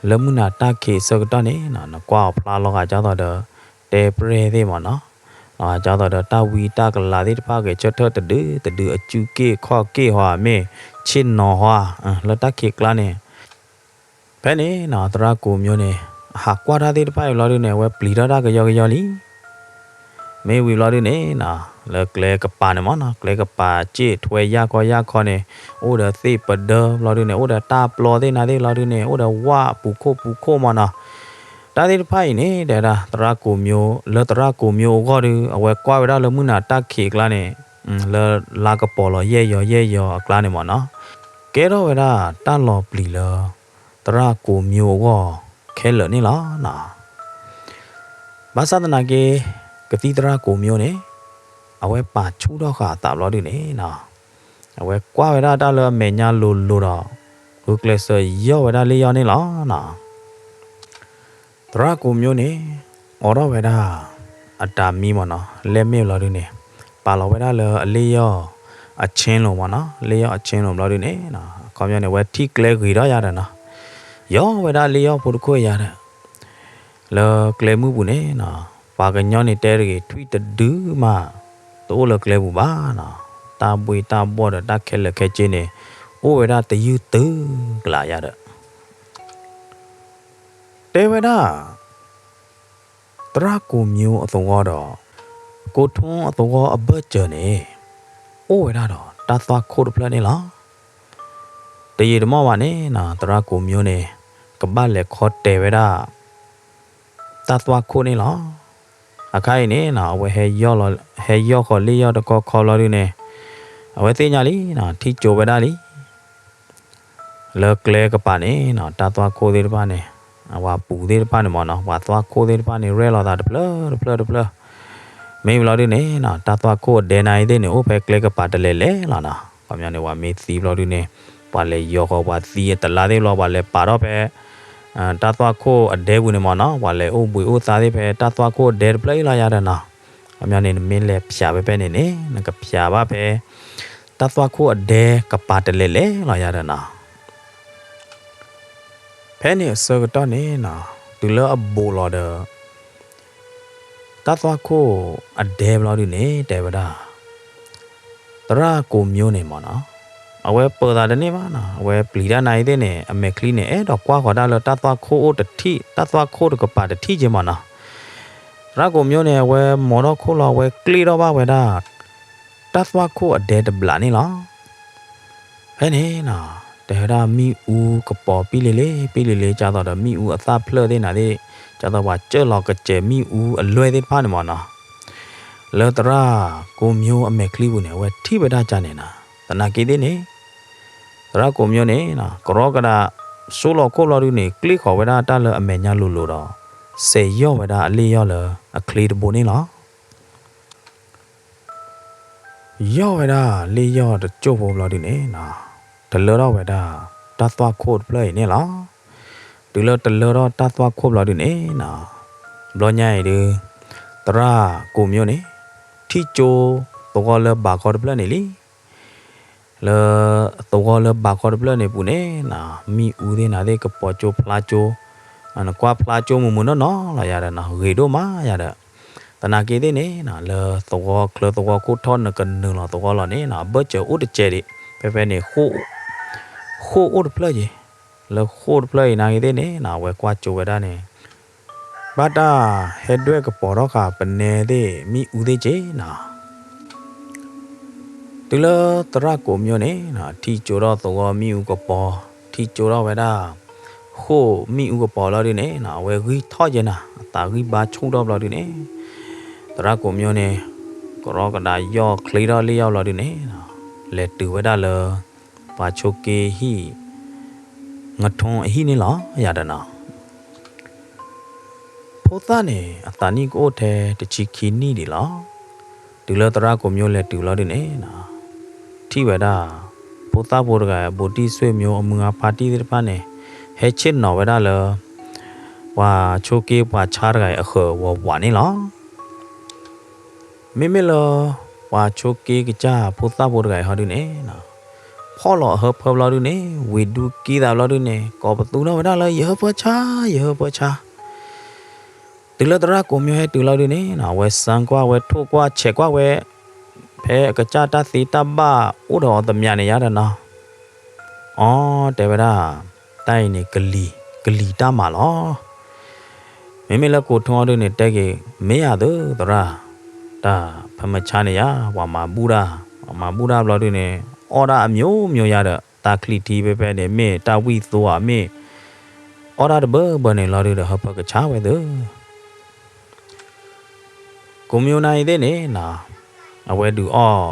လၢမုၢ်နၤတၢ်ခံးအဆၢကတီၢ်န့ၣ်နီၤ နကွၢ်အီၤဖျါလီၤဂာ်ကၢ်သိးဒီး တဲပြဲၢ်သ့ၣ်မ့ၢ်နီၤ လီၤဂာ်ကၢ်သိးဒီးတၢ်ဝံတၢ်ကလၤသ့ၣ်တဖၣ်ဂဲၤဆၢထၢၣ်တဒုတဒု အစုက့ၢ်ခီၣ်က့ၢ်ဟီ မ့ၢ်ဆ့ၣ်နီၤဟီ လၢတၢ်ခံးကျါန့ၣ် ဖဲန့ၣ်နီၤ သရၣ်ကိးမျိၤန့ၣ် အဟးကွၢ်တၢ်သ့ၣ်တဖၣ်အံၤဘျီဒုန့ၣ် အဝဲပျံၤထီၣ်တၢ်ကယီကယီလံ မ့ၢ်ဝံၤဘျီဒုန့ၣ်နီၤ လၢကျဲကပၤန့ၣ်မ့ၢ်နီၤ ကျဲကပၤစ့ၣ်ထွဲယၢ်ခီယၢ်ခီန့ၣ် အိၣ်ဒီးသ့ၣ်ပဒၢဘျီဒုန့ၣ် အိၣ်ဒီးတၢ်ပျီသ့ၣ်နၤသ့ၣ်ဘျီဒုန့ၣ် အိၣ်ဒီးဝၣ်ပူၤခိၣ်ပူၤခိၣ်မ့ၢ်နီၤ တၢ်သ့ၣ်တဖၣ်အံၤန့ၣ် တဲဝဲဒၣ် သရၣ်ကိးမျိၤ လၢသရၣ်ကိးမျိၤအဂီၢ်ဒီး အဝဲကွၢ်ဝဲဒၣ်လၢမုၢ်နၤတၢ်ခံးအကျါန့ၣ် လၢလါကပီၤလီၤယဲၢ်ယီၤယဲၢ်ယီၤအကျါန့ၣ်မ့ၢ်နီၤ ကဲထီၣ်ဝဲဒၣ်တၢ်လီၤပျံၤလၢ သရၣ်ကိးမျိၤအဂီၢ်ခဲလၢာ်န့ၣ်လီၤနီၤ. ဘၣ်ဆၣ်သနာ်က့ ကသံၣ်သရၣ်ကိးမျိၤန့ၣ် အဝဲပာ်ဆူၣ်ထီၣ်ဃာ်အသးဘျီဒုန့ၣ်နီၤ အဝဲကွၢ်ဝဲဒၣ်တၢ်လၢအမဲာ်ညါလိၤလိၤဒီး ဂုာ်ကျဲးစၢးယီၢ်ဝဲဒၣ်လ့ၣ်ယီၢ်န့ၣ်လီၤနီၤ. သရၣ်ကိးမျိၤန့ၣ် အိးထီၣ်ဝဲဒၣ် အတၢ်မံမ့ၢ်နီၤ လဲၣ်မ့ၣ်ဘျီဒုန့ၣ် ပာ်လီၤဝဲဒၣ်လၢအလ့ၣ်ယီၢ်အဆ့လိၤမ့ၢ်နီၤ လ့ၣ်ယီၢ်အဆ့လိၤဘျီဒုန့ၣ် အခီပညီန့ၣ် အဝဲထံၣ်ကျဲဂ့ၤထီၣ်ယါဒီးနီၤ ယီၢ်ဝဲဒၣ်လ့ၣ်ယီၢ်ဖိတခိၣ်ယါဒီး လၢကျဲမုၢ်ပူၤန့ၣ်နီၤ ပှၤကညီန့ၣ်တဲတဂ့ၤ ထွံၣ်တဒုမး တအိၣ်လၢကျဲပူၤဘၣ်နီၤ တၢ်ဘှ့ၣ်တၢ်ဘှီၣ်ဒီးတၢ်ခဲလၢာ်ခဲဆ့န့ၣ် အိၣ်ဝဲဒၣ်တယုၢ်တုၤကလးယါဒီး တဲဝဲဒၣ် သရၣ်ကိးမျိၤအသဝီဒီး ကိးထွန်းအသဝီအဘၢၣ်စၢၤန့ၣ် အိၣ်ဝဲဒၣ်ဒီးတၢ်သွၣ်ခိၣ်တဖျၢၣ်န့ၣ်လီၤ. တယံာ်တမီၢ်ဘၣ်န့ၣ်နီၤ သရၣ်ကိးမျိၤန့ၣ် ကဘၣ်လဲၤခီတဲာ်ဝဲဒၣ် တၢ်သွၣ်ခိၣ်န့ၣ်လီၤ. အခါအံၤန့ၣ်နီၤ အဝဲဟဲယီၢ်လီၤ ဟဲယီၢ်ဃီၤလ့ၣ်ယီၢ်တကီၢ်ခီဘျီဒုန့ၣ် အဝဲသ့ၣ်ညါလံနီၤ ထံၣ်ကၠိဝဲဒၣ်လံ လၢကျဲကပၤန့ၣ်နီၤ တၢ်သွၣ်ခိၣ်သ့ၣ်တဖၣ်န့ၣ် ပှၤပူၤသ့ၣ်တဖၣ်န့ၣ်မ့ၢ်နီၤ, ပှၤသွၣ်ခိၣ်သ့ၣ်တဖၣ်န့ၣ် ရဲၣ်လီၤသးတဖျၢၣ်တဖျၢၣ်တဖျၢၣ်, မ့ၢ်ဘျီဒုန့ၣ်နီၤ တၢ်သွၣ်ခိၣ်အဒဲနၤအံၤသ့ၣ်န့ၣ် အိၣ်ဖဲကျဲကပၤတလဲၤလဲၤလီၤနီၤ. ခီပညီန့ၣ် ပှၤမ့ၢ်သံဘျီဒုန့ၣ် ပှၤလဲၤယီၤဃီၤပှၤသံအတလါသ့ၣ်ဘျီ ပှၤလဲၤပာ်ထီၣ်ဖဲ တၢ်သွၣ်ခိၣ်အဒဲပူၤန့ၣ်မ့ၢ်နီၤ, ပှၤလဲၤအိၣ်ဘှံးအိၣ်သါသ့ၣ်ဖဲတၢ်သွၣ်ခိၣ်အဒဲတဖျၢၣ်အံၤလီၤယၤဒီးနီၤ. ခီပညီန့ၣ် နမ့ၢ်လဲၤဖၠးဖဲဖဲန့ၣ်န့ၣ် နကဖၠးဘၣ်ဖဲ တၢ်သွၣ်ခိၣ်အဒဲကပၤတလဲၤလဲၤလီၤယၤဒီးနီၤ. ဖဲန့ၣ်အဆၢကတီၢ်န့ၣ်နီၤ, တုၤလၢအဘူးလီၤဒီး တၢ်သွၣ်ခိၣ်အဒဲဘျီဒုန့ၣ် တဲဝဲဒၣ် သရၣ်ကိးမျိန့ၣ်မ့ၢ်နီၤ, အဝဲပၢၤသးတန့ၢ်ဘၣ်နီၤ, အဝဲပျံၤတၢ်နၤအံၤသ့ၣ်န့ၣ် အမဲာ်ချံန့ၣ် အဲၣ်ဒိးကွၢ်ဃီၤတၢ်လၢတၢ်သွၣ်ခိၣ်အိၣ်တထံၣ်, တၢ်သွၣ်ခိၣ်တကပၤတထံၣ်က့မ့ၢ်နီၤ. သရၣ်ကိးမျိန့ၣ် အဝဲမိာ်ထီၣ်ခိၣ်လီၤ အဝဲကျ့ၣ်ထီၣ်ဘၣ်ဝဲဒၣ် တၢ်သွၣ်ခိၣ်အဒဲတဘျးန့ၣ်လီၤ. ဖဲန့ၣ်နီၤ, တဲဝဲဒၣ်မ့ၣ်အူကပီၤပံလ့ၤလ့ၤ ပံလ့ၤလ့ၤ ကၢ်သိးဒီးမ့ၣ်အူအသၣ်ဖျၢၣ်သ့ၣ်နၤသ့ၣ်, ကၢ်သိးပှၤကၢၢ်လီၤကစဲးမ့ၣ်အူအလွဲၢ်သ့ၣ်တဖၣ်န့ၣ်မ့ၢ်နီၤ, လၢသရၣ်ကိးမျိအမဲာ်ချံပူၤန့ၣ် အဝဲထံၣ်ဝဲဒၣ်ကန့ၣ်နီၤ. သနာ်က့သ့ၣ်န့ၣ် သရၣ်ကိးမျိန့ၣ် ကရီကဒး ဆိလီၤခိၣ်ဘျီဒုန့ၣ် ကျ့ၣ်ဃီၤဝဲဒၣ်တၢ်လၢအမဲာ်ညါလိၤလိၤဒီး စဲးယီၢ်ဝဲဒၣ်အလ့ၣ်ယီၢ်လၢအချ့တဘိန့ၣ်လီၤ. ယီၢ်ဝဲဒၣ်လ့ၣ်ယီၢ်တစိၢ်ဖိဘျီဒုန့ၣ်နီၤ, တလၢထီၣ်ဝဲဒၣ် တၢ်သွၣ်ခိၣ်တဖျၢၣ်အံၤန့ၣ်လီၤ. တုၤလၢတလၢထီၣ်တၢ်သွၣ်ခိၣ်ဘျီဒုန့ၣ်နီၤ, ဘျီညါအံၤဒု သရၣ်ကိးမျိန့ၣ် ထံၣ်ကၠိသဝီလၢဘးခီတဖျၢၣ်န့ၣ်လံ. လၢသဝီလၢဘးခီတဖျၢၣ်န့ၣ်ပူၤန့ၣ်နီၤ, မ့ၣ်အူသ့ၣ်နၤသ့ၣ် ကပီၤကၠိဖျါကၠိ, နကွၢ်ဖျါကၠိမုာ်မုာ်နီၢ်နီၢ်လီၤယၤဒီးနီၤ, ဂ့ၤဒိၣ်မးယၤဒီး သနာ်က့သ့ၣ်န့ၣ်နီၤ, လၢသဝီချၢသဝီခိၣ်ထီၣ် နကနုာ်လီၤသဝီလီၤန့ၣ်နီၤ, အဘၢၣ်စၢၤအိၣ်တစဲးဒံး, ဖဲဖဲန့ၣ် ဃိၣ်အိၣ်တဖျၢၣ်က့ၤ, လၢဃိၣ်တဖျၢၣ်အံၤနာ်က့သ့ၣ်န့ၣ်နီၤ, အဝဲကွၢ်ကၠိဝဲဒၣ်န့ၣ် ဘၣ်တၢ်ဟဲဒွဲၣ်ကပီၤထီၣ်ဃာ်ပနဲသ့ၣ် မ့ၣ်အူသ့ၣ်က့နီၤ. တုၤလၢသရၣ်ကိးမျိန့ၣ်နီၤ, ထံၣ်ကၠိထီၣ်သဝီမ့ၣ်အူကပီၤ, ထံၣ်ကၠိထီၣ်ဝဲဒၣ် ဃိၣ်မ့ၣ်အူကပီၤလီၤဒုန့ၣ်နီၤ, အဝဲဂံၢ်ထီၣ်က့နီၤ, အသးဂံၢ်ဘါဆူၣ်ထီၣ်ဘျီဒုန့ၣ်, သရၣ်ကိးမျိန့ၣ် ကရီကဒးယီၢ်ချ့ထီၣ်လ့ၣ်ယီၢ်ဘျီဒုန့ၣ်နီၤ, လဲၤတုၤဝဲဒၣ်လၢ ပှၤဆိးက့ဟံၣ် ငထိအဟံၣ်န့ၣ်လီၤယၤဒီးနီၤ. ဖိသၣ်န့ၣ် အသးနံၣ်ကအိၣ်ထဲတဆံခံနံၣ်ဒံးလီၤ. တုၤလၢသရၣ်ကိးမျိလဲၤတုၤလီၤဒုန့ၣ်နီၤ, ထံၣ်ဝဲဒၣ် ဖိသၣ်ဖိတဂၤ ဘူးတံၢ်ဆွေမျိုး အမုၢ်အဖါတံၢ်သ့ၣ်တဖၣ်န့ၣ် ဟဲဆ့ၣ်နီၤဝဲဒၣ်လၢ ပှၤဆိးက့ပှၤဆါတဂၤအံၤအဃၢၤဝီၤဝးန့ၣ်လီၤ. မ့မ့ၢ်လၢ ပှၤဆိးက့ကစၢ်ဖိသၣ်ဖိတဂၤအံၤဟီဒုန့ၣ်နီၤ, ဖီၣ်လီၤအဟၢဖၢဘျီဒုန့ၣ် ဝံၤဒူက့သးဘျီဒုန့ၣ် ကိးပသူထီၣ်ဝဲဒၣ်လၢ ယဟၢဖၢဆါ ယဟၢဖၢဆါ. တုၤလၢသရၣ်ကိးမျိဟဲတုၤလီၤဒုန့ၣ်နီၤ, အဝဲစၢကွၢ်ဝဲ ထိၣ်ကွၢ်ဆဲးကွၢ်ဝဲ ဖဲအကစၢ်တၢ်သ့တၢ်ဘၣ်အိၣ်ဒီးအီၤသမျးန့ၣ်ယါဒီးနီၤ, အီ တဲဝဲဒၣ်, တၢ်အံၤန့ၣ် ကလံၤတၢ်မၤလီၤ. မ့မ့ၢ်လၢကိးထီဒုန့ၣ် တဲက့ၤ မ့ၢ်ယၤသုသရၣ်, တၢ်ဖဲမဆါန့ၣ်ယါ ပှၤမၤဘူၣ်တၢ်, ပှၤမၤဘူၣ်တၢ်ဘျီဒုန့ၣ် အီၣ်တၢ်အမျိုးမျိုးယါဒီး တၢ်ချံထံဖဲဖဲန့ၣ် မ့ၢ်တၢ်ဝံၣ်သိဧါ မ့ၢ် အီၣ်တၢ်တဘၢဘၢန့ၣ်လီၤဒုဒီး ဟၢဖၢကဆါဝဲသု ကိးမျိနၤအံၤသ့ၣ်န့ၣ်နီၤ, အဝဲဒုးအီၣ်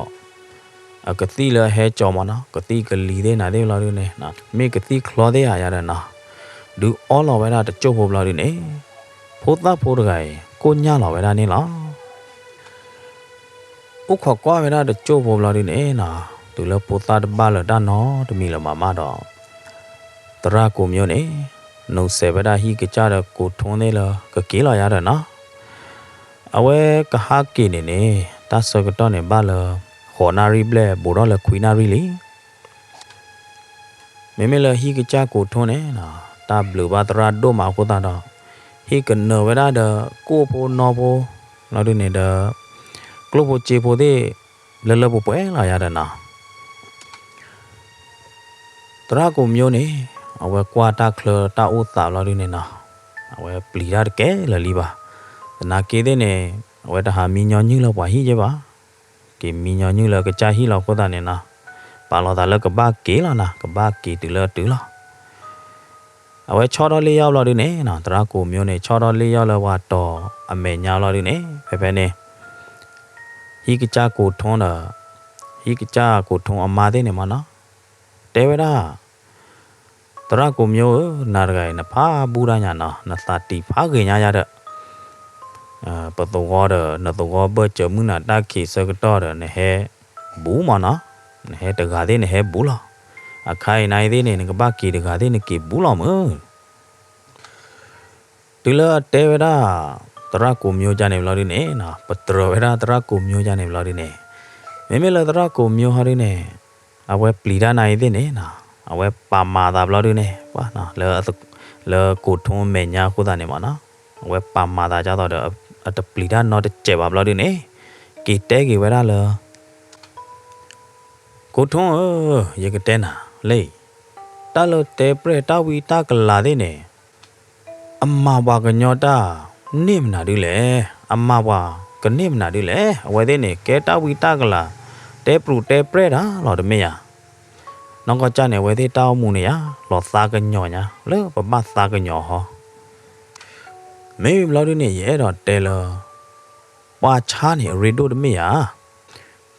အကသံၣ်လၢအဟဲကၠီမ့ၢ်နီၤ, ကသံၣ်ကလံၤသ့ၣ်နၤသ့ၣ်ဘျီဒုန့ၣ်, မ့ၢ်ကသံၣ်ချီသ့ၣ်ဧါယါဒီးနီၤ, ဒုးအီလီၤဝဲဒၣ်တစိၢ်ဖိဘျီဒုန့ၣ်, ဖိသၣ်ဖိတဂၤအံၤ ကိၣ်ညၢ်လီၤဝဲဒၣ်န့ၣ်လီၤ. အိၣ်ခိးကွၢ်ဝဲဒၣ်တစိၢ်ဖိဘျီဒုန့ၣ်နီၤ, တုၤလၢဖိသၣ်တဘၣ်လၢၤတၢ်နီတမံၤလၢၤမးမးဒီး သရၣ်ကိးမျိန့ၣ် နီၢ်စဲးဝဲဒၣ်ဟံၣ်ကစၢ်ဒီးကိးထီန့ၣ်လၢကက့ၤလီၤယါဒီးနီၤ, အဝဲကဟးက့ၤန့ၣ်န့ၣ် တၢ်ဆၢကတီၢ်န့ၣ်ဘၣ်လၢ ဃိးနၣ်ရံၣ်ဘျဲၣ် ဘူးထီၣ်လၢခွံနၣ်ရံၣ်လံ. မ့မ့ၢ်လၢဟံၣ်ကစၢ်ကိးထီန့ၣ် တၢ်ဘျုးဘၣ်သရၣ်ဒိၣ်မးအဃိသတးဒီး ဟ့ၣ်ကနၢၤဝဲဒၣ်ဒီး ကိၣ်ဖိနီဖိ လီၤဒုန့ၣ်ဒီး ကျိၣ်ဖိစ့ဖိသ့ၣ် လၢလၢပှဲၤပှဲၤလီၤယါဒီးနီၤ. သရၣ်ကိးမျိန့ၣ် အဝဲကွၢ်တၢ်ချၢတၢ်အိၣ်သးလီၤဒုန့ၣ်နီၤ, အဝဲပျံၤတၢ်တကဲလၢာ်လံဘၣ်. သနာ်က့သ့ၣ်န့ၣ် အဝဲတဟးမံညီနုၢ်လၢပှၤဟံၣ်ယဲဘၣ်. က့ၤမံညီနုၢ်လၢကစၢ်ဟံၣ်လီၤအဃိသတးန့ၣ်နီၤ, ပာ်လီၤသးလၢကဘၣ်က့ၤလီၤနီၤ, ကဘၣ်က့ၤတုၤလၢတုၤလီၤ. အဝဲဆီၣ်ထီၣ်လ့ၣ်ယီၢ်ဘျီဒုန့ၣ်နီၤ, သရၣ်ကိးမျိန့ၣ် ဆီၣ်ထီၣ်လ့ၣ်ယီၢ်လၢပှၤတီၤအမဲာ်ညါလီၤဒုန့ၣ် ဖဲဖဲန့ၣ် ဟံၣ်ကစၢ်ကိးထီဒီး ဟံၣ်ကစၢ်ကိးထီအမါသ့ၣ်န့ၣ်မးနီၤ, တဲဝဲဒၣ် သရၣ်ကိးမၠိဧၢ, နၤတဂၤအံၤ နဖးဘူးတၢ်ညါနီၤ, နသးတံၢ်ဖးဂ့ၤညါယၤဒီး, ပသဝီဒီး နသဝီဘၢၣ်စၢၤမုၢ်နၤတၢ်ခံးဆၢကတီၢ်ဒီး နဟဲဘူးမးနီၤ, နဟဲတဂၤသ့ၣ်နဟဲဘူးလီၤ. အခါအံၤနၤအံၤသ့ၣ်န့ၣ် နကဘၣ်က့ၤတဂၤသ့ၣ်နက့ၤဘူးလီၤမုၢ်. တုၤလၢအတဲဝဲဒၣ် သရၣ်ကိးမၠိကန့ၣ်ဘျီဒုန့ၣ်, ပတြၢၤဝဲဒၣ်သရၣ်ကိးမၠိကန့ၣ်ဘျီဒုန့ၣ်, မ့မ့ၢ်လၢသရၣ်ကိးမၠိဟီဒုန့ၣ်, အဝဲပျံၤတၢ်နၤအံၤသ့ၣ်န့ၣ်, အဝဲပာ်မၤသးဘျီဒုန့ၣ်, လၢကိးထူမဲာ်ညါအဃိသတးန့ၣ်မးနီၤ, အဝဲပာ်မၤသးဒ်သိးဒီး အတပျံၤတၢ်နီတစဲးဘၣ်ဘျီဒုန့ၣ်, က့ၤတဲက့ၤဝဲဒၣ်လၢ ကိးထူဧၢ, ယကတဲနၤလၢအံၤ, တၢ်လၢတဲပြဲၢ်တၢ်ဝံတၢ်ကလၤသ့ၣ်န့ၣ်, အမၤပှၤကညီတၢ်န့ၢ်မနုၤဒုလဲၣ်, အမၤပှၤကန့ၢ်မနုၤဒုလဲၣ်, အဝဲသ့ၣ်န့ၣ် ကဲတၢ်ဝံတၢ်ကလၤ, တဲပြူၤတဲပြဲၢ်တၢ်လီၤတမ့ၢ်ဧါ. နီၢ်ကီၢ်ကၢ်န့ၣ် အဝဲသ့ၣ်တၢ်အိၣ်မူန့ၣ်ယါ, လီၤသးကညီၤညါ လၢပဘၣ်သးကညီၤဟီ. မ့ၢ်ဘျီဒုန့ၣ် ယအဲၣ်ဒိးတဲလၢ ပှၤဆါန့ၣ် အရ့ဒိၣ်တမ့ၢ်ဧါ.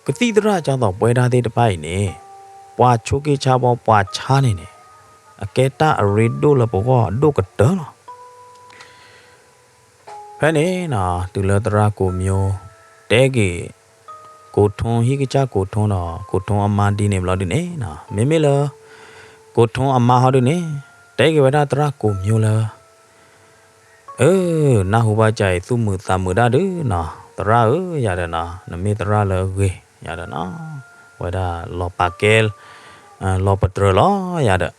ကသံၣ်သရၣ်ဒ်သိးပဝဲဒၣ်သ့ၣ်တဖၣ်အံၤန့ၣ်, ပှၤဆိးက့ဆါဘီ ပှၤဆါန့ၣ်န့ၣ်, အကဲတၢ်အရ့ဒိၣ်လၢပဂီၢ်အဒိၣ်ကတၢၢ်လီၤ. ဖဲန့ၣ်နီၤ တုၤလၢသရၣ်ကိးမၠိ တဲက့ၤ ကိးထူဟံၣ်ကစၢ်ကိးထူဒီး ကိးထူအမါဒ်န့ၣ်ဘျီဒုန့ၣ်နီၤ, မ့မ့ၢ်လၢ ကိးထူအမါဟီဒုန့ၣ် တဲက့ၤဝဲဒၣ်သရၣ်ကိးမၠိလၢ အၢ, နၢ်ဟူဘၣ်ကၢ်အံၤ သူၣ်မုာ်သးမုာ်ဒၣ်ဒုနီၤ, သရၣ်ဧၢ, ယၤဒီးနီၤ, နမ့ၢ်သရၣ်လၢအဂ့ၤယၤဒီးနီၤ, ဝဲဒၣ်လီၤပာ်ကဲ လီၤပတြၢၤလီၤယၤဒီး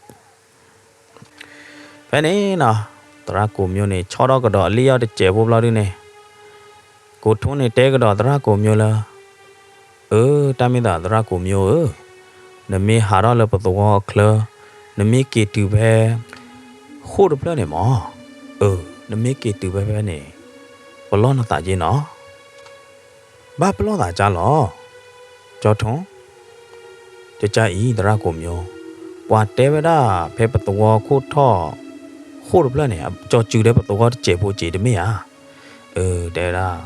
ဖဲန့ၣ်နီၤ သရၣ်ကိးမၠိန့ၣ် ဆီထီၣ်ကဒီးအလ့ၣ်ယီၢ်တစဲးဖိဘျီဒုန့ၣ်, ကိးထူန့ၣ်တဲကဒီးသရၣ်ကိးမၠိလၢ အၢ, တၢ်မ့ၢ်သးသရၣ်ကိးမၠိဧၢ, နမ့ၢ်ဟးထီၣ်လၢပသဝီအချၢ, နမ့ၢ်က့ၤတုၤဖဲ ဃိၣ်တဖျၢၣ်န့ၣ်မး, အၢ, နမ့ၢ်က့ၤတုၤဖဲဖဲန့ၣ် ပလီၢ်နသးက့နီၤ. ဘၣ်ပလီၢ်သးကၢ်လီၤ. ကၠီထူ ကကၢ်အံၤ သရၣ်ကိးမၠိ, ပှၤတဲဝဲဒၣ်ဖဲပသဝီခိၣ်ထီၣ် ဃိၣ်တဖျၢၣ်န့ၣ် ကၠီစုၤဒီးပသဝီတစဲးဖိက့တမ့ၢ်ဧါ. အၢ တဲဝဲဒၣ်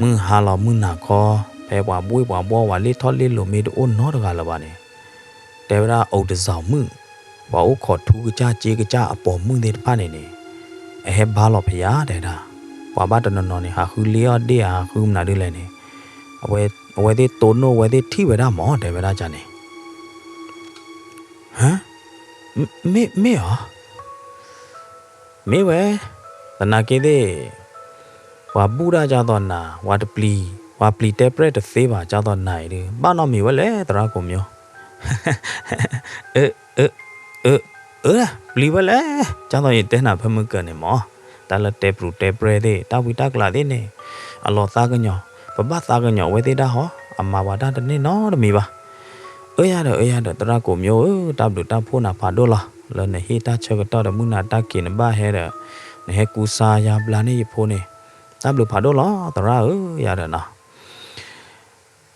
မုၢ်ဟါလီၤမုၢ်နၤခီ ဖဲပှၤဘှ့ၣ်ပှၤဘှီၣ်ဝဲလ့ၣ်ထီၣ်လ့ၣ်လိၤမ့ၢ်တအိၣ်နီတဂၤလၢၤဘၣ်န့ၣ်, တဲဝဲဒၣ်အိၣ်တစၢ်မုၣ် ပှၤအိၣ်ခိးထူကစၢ်စ့ကစၢ်အပိာ်မုၣ်သ့ၣ်တဖၣ်န့ၣ်န့ၣ်, အဟဲဘါလီၤဖဲယၤ တဲဝဲဒၣ်, ပှၤဘၣ်တနီၤနီၤန့ၣ် ဟးဃုလ့အီၣ်ဒ့ၣ်ဧါ ဃုမနုၤဒ်လဲၣ်န့ၣ်, အဝဲသ့ၣ်တိၢ်နီၣ်ဝဲသ့ၣ်ထံၣ်ဝဲဒၣ်မး တဲဝဲဒၣ်ကန့ၣ် ဟါ, မ့ၢ်ဧါ, မ့ၢ်ဝဲ, သနာ်က့သ့ၣ်, ပှၤဘူၣ်တၢ်ကၢ်သိးနၤ ပှၤတပျံၤ, ပှၤပျံၤတဲပြဲၢ်တသ့ဘၣ်ကၢ်သိးနၤအံၤဒီး ဘၣ်နီတမံၤဝဲလဲၣ် သရၣ်ကိးမၠိ, အၢ, အၢ, အၢ, အၢ, ပျံၤဝဲလဲၣ်, ကၢ်သိးယတဲနၤဖဲမုၢ်ကၢၤန့ၣ်မး, တၢ်လၢတဲပြူၤတဲပြဲၢ်သ့ၣ် တၢ်ဝံတၢ်ကလၤသ့ၣ်န့ၣ်, အလီၤသးကညီၤ, ပဘၣ်သးကညီၤအဝဲသ့ၣ်ဒၣ်ဟီ, အမၤပှၤတၢ်တန့ၢ်နီတမံၤဘၣ်. အၢယၤဒီး အၢယၤဒီး သရၣ်ကိးမၠိဧၢ, တၢ်ဘျုးတၢ်ဖှိၣ်နၤဖးဒိၣ်လီၤ, လၢနဟ့ၣ်တၢ်ဆၢကတီၢ်ဒီးမုၢ်နၤတၢ်က့ၤနဘၣ်ဟဲဒီး, နဟဲကူစါယါဘျါန့ၢ်ယဖိန့ၣ်, တၢ်ဘျုးဖးဒိၣ်လီၤ သရၣ်ဧၢ, ယၤဒီးနီၤ.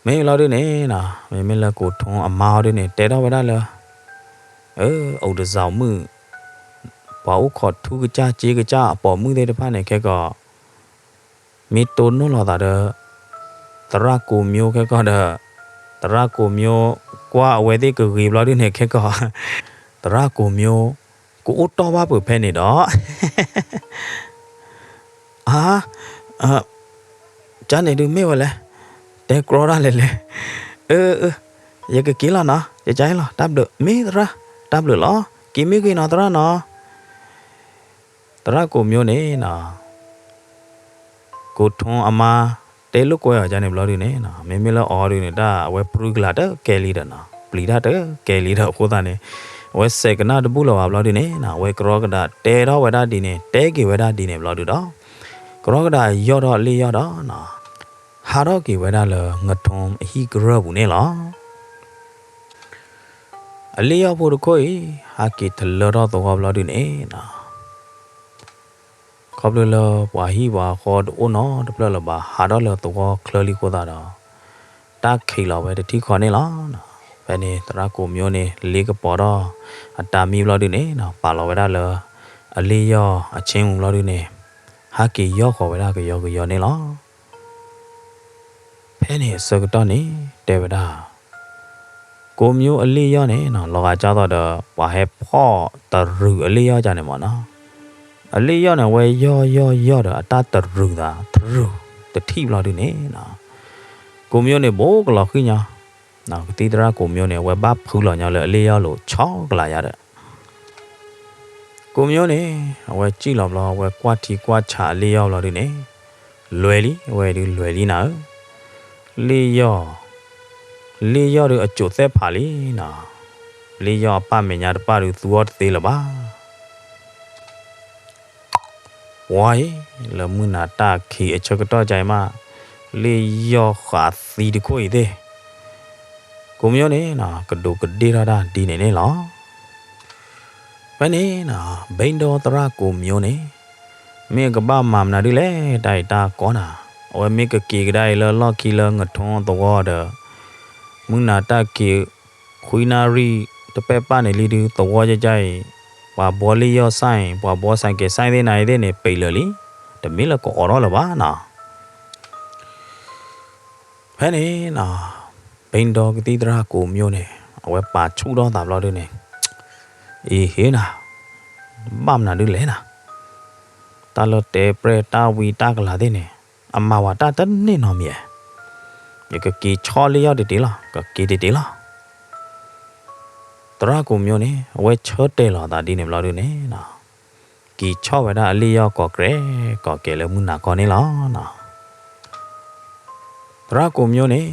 မ့ၢ်လီၤဒုန့ၣ်, မ့မ့ၢ်လၢကိးထူအမါဟီဒုန့ၣ် တဲထီၣ်ဝဲဒၣ်လၢ, အၢ, အိၣ်တစၢ်မုၣ်, ပှၤအိၣ်ခိးထူကစၢ်စ့ကစၢ်အပိာ်မုၣ်သ့ၣ်တဖၣ်န့ၣ်ခဲကီး မ့ၢ်တိၢ်နီၣ်လီၤသးဒီး သရၣ်ကိးမၠိခဲကီၢ်ဒီး, သရၣ်ကိးမၠိကွၢ်အဝဲသ့ၣ်ကဂ့ၤဘျီဒုန့ၣ်ခဲကီၢ်, သရၣ်ကိးမၠိကအိၣ်တီၢ်ဘၣ်ပှၤဖဲန့ၣ်ဒီး, အါ, ကန့ၣ်ဒုးမ့ၢ်ဝဲလဲၣ်, တဲကြီတၢ်လဲၣ်လဲၣ်, အၢ, ယကက့ၤလီၤနီၤ, ယကလီၤ, တၢ်ဘျုး, မ့ၢ်သရၣ်, တၢ်ဘျုးလီၤ, က့ၤမ့ၢ်ဂ့ၤနီၤသရၣ်နီၤ. သရၣ်ကိးမၠိန့ၣ်နီၤ, ကိးထူအမါ တဲလိာ်ကွဲအီၤကန့ၣ်ဘျီဒုန့ၣ်, မ့မ့ၢ်လၢအီၤဒုန့ၣ် တၢ်အဝဲပြူကလာ်တကဲလံဒီးနီၤ, ပျံၤတၢ်တကဲလံဒီးအဃိသတးန့ၣ်, အဝဲစဲးကနၣ်တဘူၣ်လၢၤဘၣ်ဘျီဒုန့ၣ်, အဝဲကရီကဒးတဲထီၣ်ဝဲဒၣ်ဒ်န့ၣ်, တဲက့ၤဝဲဒၣ်ဒ်န့ၣ်ဘျီဒုဒီး, ကရီကဒးယီၢ်ထီၣ်အလ့ၣ်ယီၢ်ဒီး ဟးထီၣ်က့ၤဝဲဒၣ်လၢငထိအဟံၣ်ကရၢၢ်ပူၤန့ၣ်လီၤ. အလ့ၣ်ယီၢ်ဖိတခိၣ်အံၤ ဟးက့ၤတလၢထီၣ်သဝီဘျီဒုန့ၣ်နီၤ, ခီဖျိလၢပှၤဟံၣ်ပှၤဃီတအိၣ်နီတဖျၢၣ်လၢၤဘၣ် ဟးထီၣ်လၢသဝီချၢလံအဃိသတးဒီး, တၢ်ခံးလီၤဝဲတထံၣ်ဃီန့ၣ်လီၤ. ဖဲန့ၣ်သရၣ်ကိးမၠိန့ၣ် လ့ကပီၤထီၣ်အတၢ်မံဘျီဒုန့ၣ်နီၤ, ပာ်လီၤဝဲဒၣ်လၢ အလ့ၣ်ယီၢ်အဆ့မူၤဘျီဒုန့ၣ်, ဟးက့ၤယီၢ်ဃီၤဝဲဒၣ်ကယီကယီန့ၣ်လီၤ. ဖဲန့ၣ်အဆၢကတီၢ်န့ၣ် တဲဝဲဒၣ်, ကိးမၠိအလ့ၣ်ယီၢ်န့ၣ်နီၤ လီၤဂာ်ကၢ်သိးဒီး ပှၤဟဲဖီၣ်တရုးအလ့ၣ်ယီၢ်ကန့ၣ်မၢ်နီၤ. အလ့ၣ်ယီၢ်န့ၣ် အဝဲယီၢ်ယီၢ်ယီၢ်ဒီး အတၢ်တရုးသး တရုးတထံၣ်ဘျီဒုန့ၣ်နီၤ, ကိးမၠိန့ၣ် ဘိးကလီၤဃံၣ်ညီ, ကသံၣ်သရၣ်ကိးမၠိန့ၣ် အဝဲဘၣ်ဖုးလီၤညီလၢအလ့ၣ်ယီၢ်လိၤ ဆီကလးယါဒီး ကိးမၠိန့ၣ် အဝဲစံၣ်လီၤဘျီ အဝဲကွၢ်ထံကွၢ်ဆးအလ့ၣ်ယီၢ်ဘျီဒုန့ၣ်, လွဲၤလံ အဝဲဒုလွဲၤလံနၤဧၢ, လ့ၣ်ယီၢ်, လ့ၣ်ယီၢ်ဒုအစိာ်သဲၣ်ဖးလံနီၤ, လ့ၣ်ယီၢ်အပၢ်မဲာ်ညါတပၢ်ဒုသူအီၤတသ့လၢၤဘၣ် ပှၤအံၤ, လၢမုၢ်နၤတၢ်ခံးအဆၢကတီၢ်ကါအံၤမး, လ့ၣ်ယီၢ်ဃးသံတခိၣ်အံၤသ့ၣ်, ကိးမၠိန့ၣ်နီၤ ကဒူးကဒ့ၣ်ထီၣ်တၢ်ဒ်န့ၣ်န့ၣ်လီၤ. ဖဲန့ၣ်နီၤ ဘိန်းတောသရၣ်ကိးမၠိန့ၣ်, မ့ၢ်အကဘၣ်မၤမနုၤဒ်လဲၣ် တၢ်အံၤတၢ်ကီနၤ, အဝဲမ့ၢ်ကက့ၤကဒါအံၤလၢလီၢ်ခံလၢငထွံသဝီဒီး, မုၢ်နၤတၢ်ခံး ခွံနၣ်ရံၣ်တပဲၢ်ပၢ်န့ၣ်လံဒု သဝီကကါအံၤ, ပှၤဘှီလ့ၣ်ယီၢ်စၢ်အံၤ ပှၤဘှီစဲးကဲးစၢ်သ့ၣ်နၤအံၤသ့ၣ်န့ၣ် ပံးလၢာ်လံ, တမ့ၢ်လၢကအီၣ်ထီၣ်လၢၤဘၣ်နီၤ. ဖဲန့ၣ်နီၤ, ဘိန်းတောကသံၣ်သရၣ်ကိးမၠိန့ၣ် အဝဲပာ်ဆူၣ်ထီၣ်သးဘျီဒုန့ၣ်, အံၤဟ့နၤ, ဘၣ်မနုၤဒုလဲၣ်နၤ, တၢ်လၢတဲပြဲၢ်တၢ်ဝံတၢ်ကလၤသ့ၣ်န့ၣ်, အမၤဝဲတၢ်တန့ၢ်နီတမံၤဧါ, ယကက့ၤဆီလ့ၣ်ယီၢ်တ့ၢ်တ့ၢ်လီၤ ကက့ၤတ့ၢ်တ့ၢ်လီၤ. သရၣ်ကိးမၠိန့ၣ် အဝဲဆၢတဲာ်လီၤအသးဒ်န့ၣ်ဘျီဒုန့ၣ်နီၤ, က့ၤဆီၣ်ဝဲဒၣ်အလ့ၣ်ယီၢ်ကိးကြဲးကိးကဲးလၢမုၢ်နၤခီန့ၣ်လီၤနီၤ. သရၣ်ကိးမၠိန့ၣ်,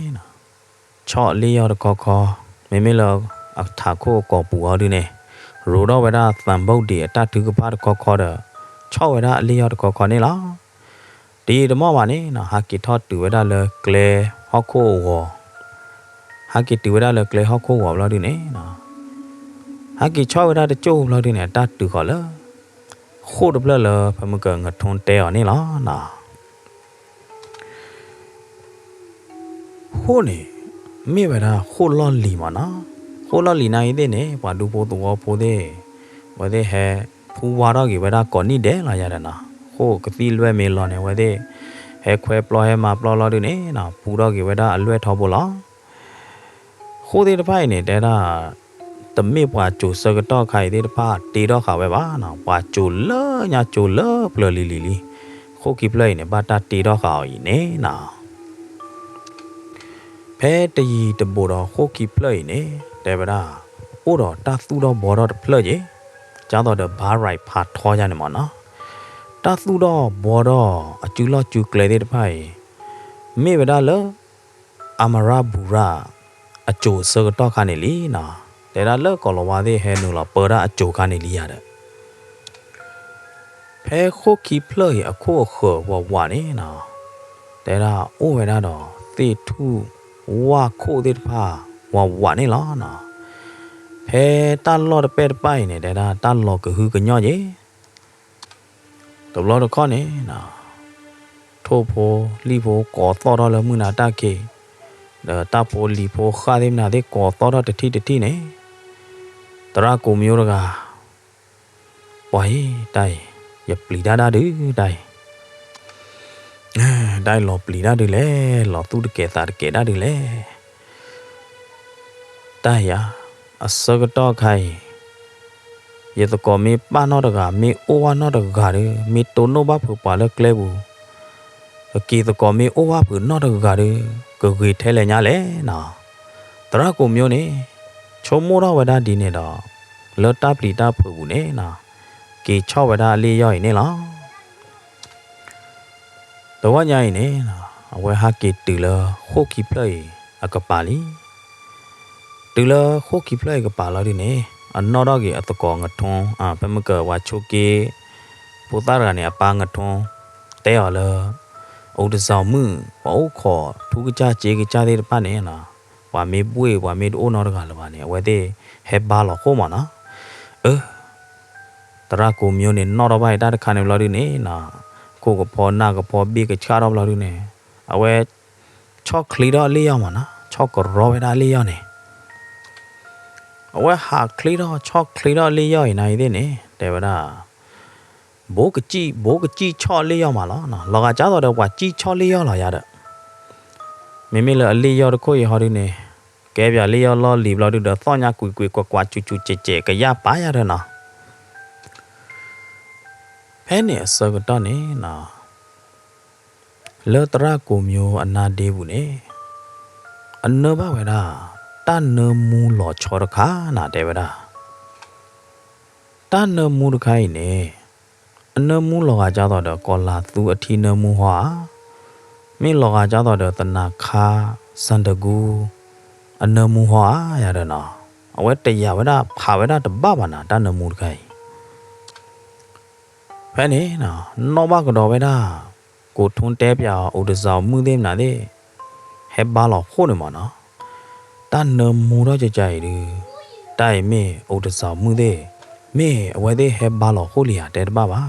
ဆီၣ်အလ့ၣ်ယီၢ်တခီခီ, မ့မ့ၢ်လၢအထးခိၣ်အကိာ်ပူၤအီၤဒုန့ၣ်, ရိးထီၣ်ဝဲဒၣ်သးဘိၣ်ဒံးအတၢ်ထုကဖၣ်တခီခီဒီး, ဆီၣ်ဝဲဒၣ်အလ့ၣ်ယီၢ်တခီခီန့ၣ်လီၤ. တယံာ်တမီၢ်ဘၣ်န့ၣ်နီၤ ဟးက့ၤထီၣ်တုၤဝဲဒၣ်လၢကျဲဟီၣ်ခိၣ်အဂီၤ, ဟးက့ၤတုၤဝဲဒၣ်လၢကျဲဟီၣ်ခိၣ်အဂီၤဘျီဒုန့ၣ်နီၤ, ဟးက့ၤဆီၣ်ဝဲဒၣ်တကၠိၢ်ဘျီဒုန့ၣ် အတၢ်တုၤဃီၤလၢ ဃိၣ်တဖျၢၣ်လၢဖဲမုၢ်ကငထွံတဲအီၤန့ၣ်လီၤနီၤ. ဃိၣ်န့ၣ် မ့ၢ်ဝဲဒၣ်ဃိၣ်လီၢ်လံၤမၢ်နီၤ. ဃိၣ်လီၢ်လံၤနၤအံၤသ့ၣ်န့ၣ် ပှၤဒူဖိသဝီဖိသ့ၣ်, အဝဲသ့ၣ်ဟဲဖူဝါထီၣ်က့ၤဝဲဒၣ်ကိးနံၣ်ဒဲးလီၤယၤဒီးနီၤ. ဃိၣ်ကသံၣ်လွဲၢ်မ့ၢ်လီၤန့ၣ် အဝဲသ့ၣ်ဟဲခွဲပျီဟဲမၤပျီလီၤဒုန့ၣ်နီၤ ဖူထီၣ်က့ၤဝဲဒၣ်အလွဲၢ်ထီဘိလီၤ. ဃိၣ်သ့ၣ်တဖၣ်အံၤန့ၣ် တဲဒၣ် တမ့ၢ်ပှၤစိာ်ဆၢကတီၢ်ခါအံၤသ့ၣ်တဖၣ်တ့ထီၣ်ဃာ်ဝဲဘၣ်နီၤ, ပှၤစိာ်လၢညါစိာ်လၢပျၢၤလံၤလံၤလံ. ဃိၣ်ခံဖျၢၣ်အံၤန့ၣ် ဘၣ်တၢ်တ့ထီၣ်ဃာ်အီၤအံၤန့ၣ်နီၤ. ဖဲတယံာ်တဘူးဒီးဃိၣ်ခံဖျၢၣ်အံၤန့ၣ် တဲဝဲဒၣ် အိၣ်ဒီးတၢ်သူၣ်ထီၣ်ဘှီထီၣ်တဖျၢၣ်က့ၤ, ကၢ်သိးဒီးဘါရံးဖးထီယါန့ၣ်မၢ်နီၤ. တၢ်သူၣ်ထီၣ်ဘှီထီၣ်အစုလီၢ်စုကျဲသ့ၣ်တဖၣ်အံၤ မ့ၢ်ဝဲဒၣ်လၢ အမရဘူရၣ် အစိၤအဆၢကတီၢ်ခါန့ၣ်လံနီၤ. တဲဒၣ်လၢကီၢ်လီၤဝါသ့ၣ်ဟဲနုာ်လီၤပၢတၢ်အစိၤခါန့ၣ်လံယါဒီး ဖဲဃိၣ်ခံဖျၢၣ်အံၤအခိၣ်အဃၢၤဝးဝးန့ၣ်နီၤ, တဲဒၣ်အိၣ်ဝဲဒၣ်ဒီးသ့ၣ်ထူၣ်ဝၣ်ခိၣ်သ့ၣ်တဖၣ်ဝးဝးန့ၣ်လီၤနီၤ. ဖဲတၢ်လီၢ်တပဲၢ်တပၢ်အံၤန့ၣ် တဲဒၣ်တၢ်လီၤကဟုကညီၢ်က့ၤ တဘျီတခီၣ်န့ၣ်နီၤ, ထိၣ်ဖိလံၣ်ဖိကိးသီၣ်ထီၣ်လၢမုၢ်နၤတၢ်ခံး, ဒီးတၢ်ဖိလံၤဖိဃၣ်သ့ၣ်မနုၤသ့ၣ်ကိးသီၣ်ထီၣ်တထံၣ်တထံၣ်န့ၣ်, သရၣ်ကိးမၠိတဂၤ, ပှၤအံၤ တၢ်အံၤ ယပျံၤတၢ်ဒၣ်ဒုး တၢ်အံၤ တၢ်အံၤလီၤပျံၤတၢ်ဒုးလဲၣ်, လီၤသူၣ်တကဲးသးတကဲးတၢ်ဒုးလဲၣ်. တၢ်အံၤဧါ, အဆၢကတီၢ်ခါအံၤ ယသကိးမ့ၢ်ပၢ်နီၢ်တဂၤ မ့ၢ်အိၣ်ဝၣ်နီၢ်တဂၤဒီး မ့ၢ်တိၢ်နီၣ်ဘၣ်ဖုးပှၤလၢကျဲပူၤ, ကက့ၤသကိးမ့ၢ်အိၣ်ဝၣ်ဖုးနီၢ်တဂၤဒီး ကဂ့ၤထဲလဲၣ်ညါလဲၣ်နီၤ. သရၣ်ကိးမၠိန့ၣ် ဆိကမိၣ်ထီၣ်ဝဲဒၣ်ဒ်န့ၣ်ဒီး လၢတၢ်ပျံၤတၢ်ဖုးပူၤန့ၣ်နီၤ, က့ၤဆီၣ်ဝဲဒၣ်အလ့ၣ်ယီၢ်အံၤန့ၣ်လီၤ. တဝီညါအံၤန့ၣ် အဝဲဟးက့ၤတုၤလၢဃိၣ်ခံဖျၢၣ်အံၤအကပၤလံ. တုၤလၢဃိၣ်ခံဖျၢၣ်အံၤကပၤလီၤဒုန့ၣ် အနီၣ်ထီၣ်က့ၤအသကိးငထွံ, ဖဲမုၢ်ကဝၤဆိးက့ ဖိသၣ်တဂၤန့ၣ် အပၢ်ငထွံ တဲအီၤလၢ အိၣ်တစီၤမုၣ် ပှၤအိၣ်ခိးထူကစၢ်စ့ကစၢ်သ့ၣ်တဖၣ်န့ၣ်နီၤ, ပှၤမ့ၢ်ဘှ့ၣ် ပှၤမ့ၢ်တအိၣ်နီတဂၤလၢၤဘၣ်န့ၣ် အဝဲသ့ၣ်ဟဲဘါလီၤဃိၣ်မၢ်နီၤ. အၢ သရၣ်ကိးမၠိန့ၣ် နီၣ်ထီၣ်ဘၣ်အံၤတၢ်တခါန့ၣ်ဘျီဒုန့ၣ်နီၤ, ခိၣ်ကဖီနၢ်ကဖီဘ့ၣ်ကဆှၣ်ထီၣ်ဘျီဒုန့ၣ် အဝဲ ဆီၣ်ချ့ထီၣ်အလ့ၣ်ယီၢ်မၢ်နီၤ, ဆီၣ်ကရီဝဲဒၣ်အလ့ၣ်ယီၢ်န့ၣ် အဝဲဟးချ့ထီၣ်ဆီၣ်ချ့ထီၣ်အလ့ၣ်ယီၢ်အံၤနၤအံၤသ့ၣ်န့ၣ် တဲဝဲဒၣ် ဘိးကစံၣ် ဘိးကစံၣ်ဆီၣ်အလ့ၣ်ယီၢ်မၢ်လီၤ. လီၤဂာ်ကၢ်သိးဒီးပှၤစံၣ်ဆီၣ်လ့ၣ်ယီၢ်လီၤယါဒီး မ့မ့ၢ်လၢအလ့ၣ်ယီၢ်တခိၣ်အံၤဟီဒုန့ၣ် ကဲပၠးလ့ၣ်ယီၢ်လီၢ်လံၤဘျီဒုဒီး သီၣ်ညါကွံာ်ကွံာ်ကွၢ်ကွၢ် စူၤစူၤစဲးစဲး ကယၣ်ပာ်ယၤဒီးနီၤ. ဖဲန့ၣ်အဆၢကတီၢ်န့ၣ်နီၤ, လၢသရၣ်ကိးမၠိအနါဒ့ပူၤန့ၣ်, အနၢဘၣ်ဝဲဒၣ် တၢ်နၢမူလီၤဆီတခါနၤ တဲဝဲဒၣ်. တၢ်နၢမူတခါအံၤန့ၣ်, အနၢမူလီၤဂာ်ဒ်သိးဒီး ကီၤလၤသူအထံနၢမူဟီဧါ, မ့ၢ်လီၤဂာ်ဒ်သိးဒီး သနၤခါ စၣ်တကူ အနၢမူဟီဧါ ယၤဒီးနီၤ. အဝဲတယာ်ဝဲဒၣ် ဖးဝဲဒၣ်တဘၣ်ဘၣ်နၤ တၢ်နၢမူတခါအံၤ. ဖဲန့ၣ်နီၤ, နီၣ်ဘၣ်ကဒီးဝဲဒၣ် ကိးထူတဲပၠးအီၤ အိၣ်တစၢ်အိၣ်မုၣ်သ့ၣ်မနုၤသ့ၣ်, ဟဲဘါလီၤဃိၣ်န့ၣ်မးနီၤ. တၢ်နၢမူထီၣ်ကကါအံၤဒုး, တၢ်အံၤမ့ၢ်အိၣ်တစၢ်အိၣ်မုၣ်သ့ၣ်, မ့ၢ်အဝဲသ့ၣ်ဟဲဘါလီၤဃိၣ်လံဧါ တဲတဘၣ်ဘၣ်.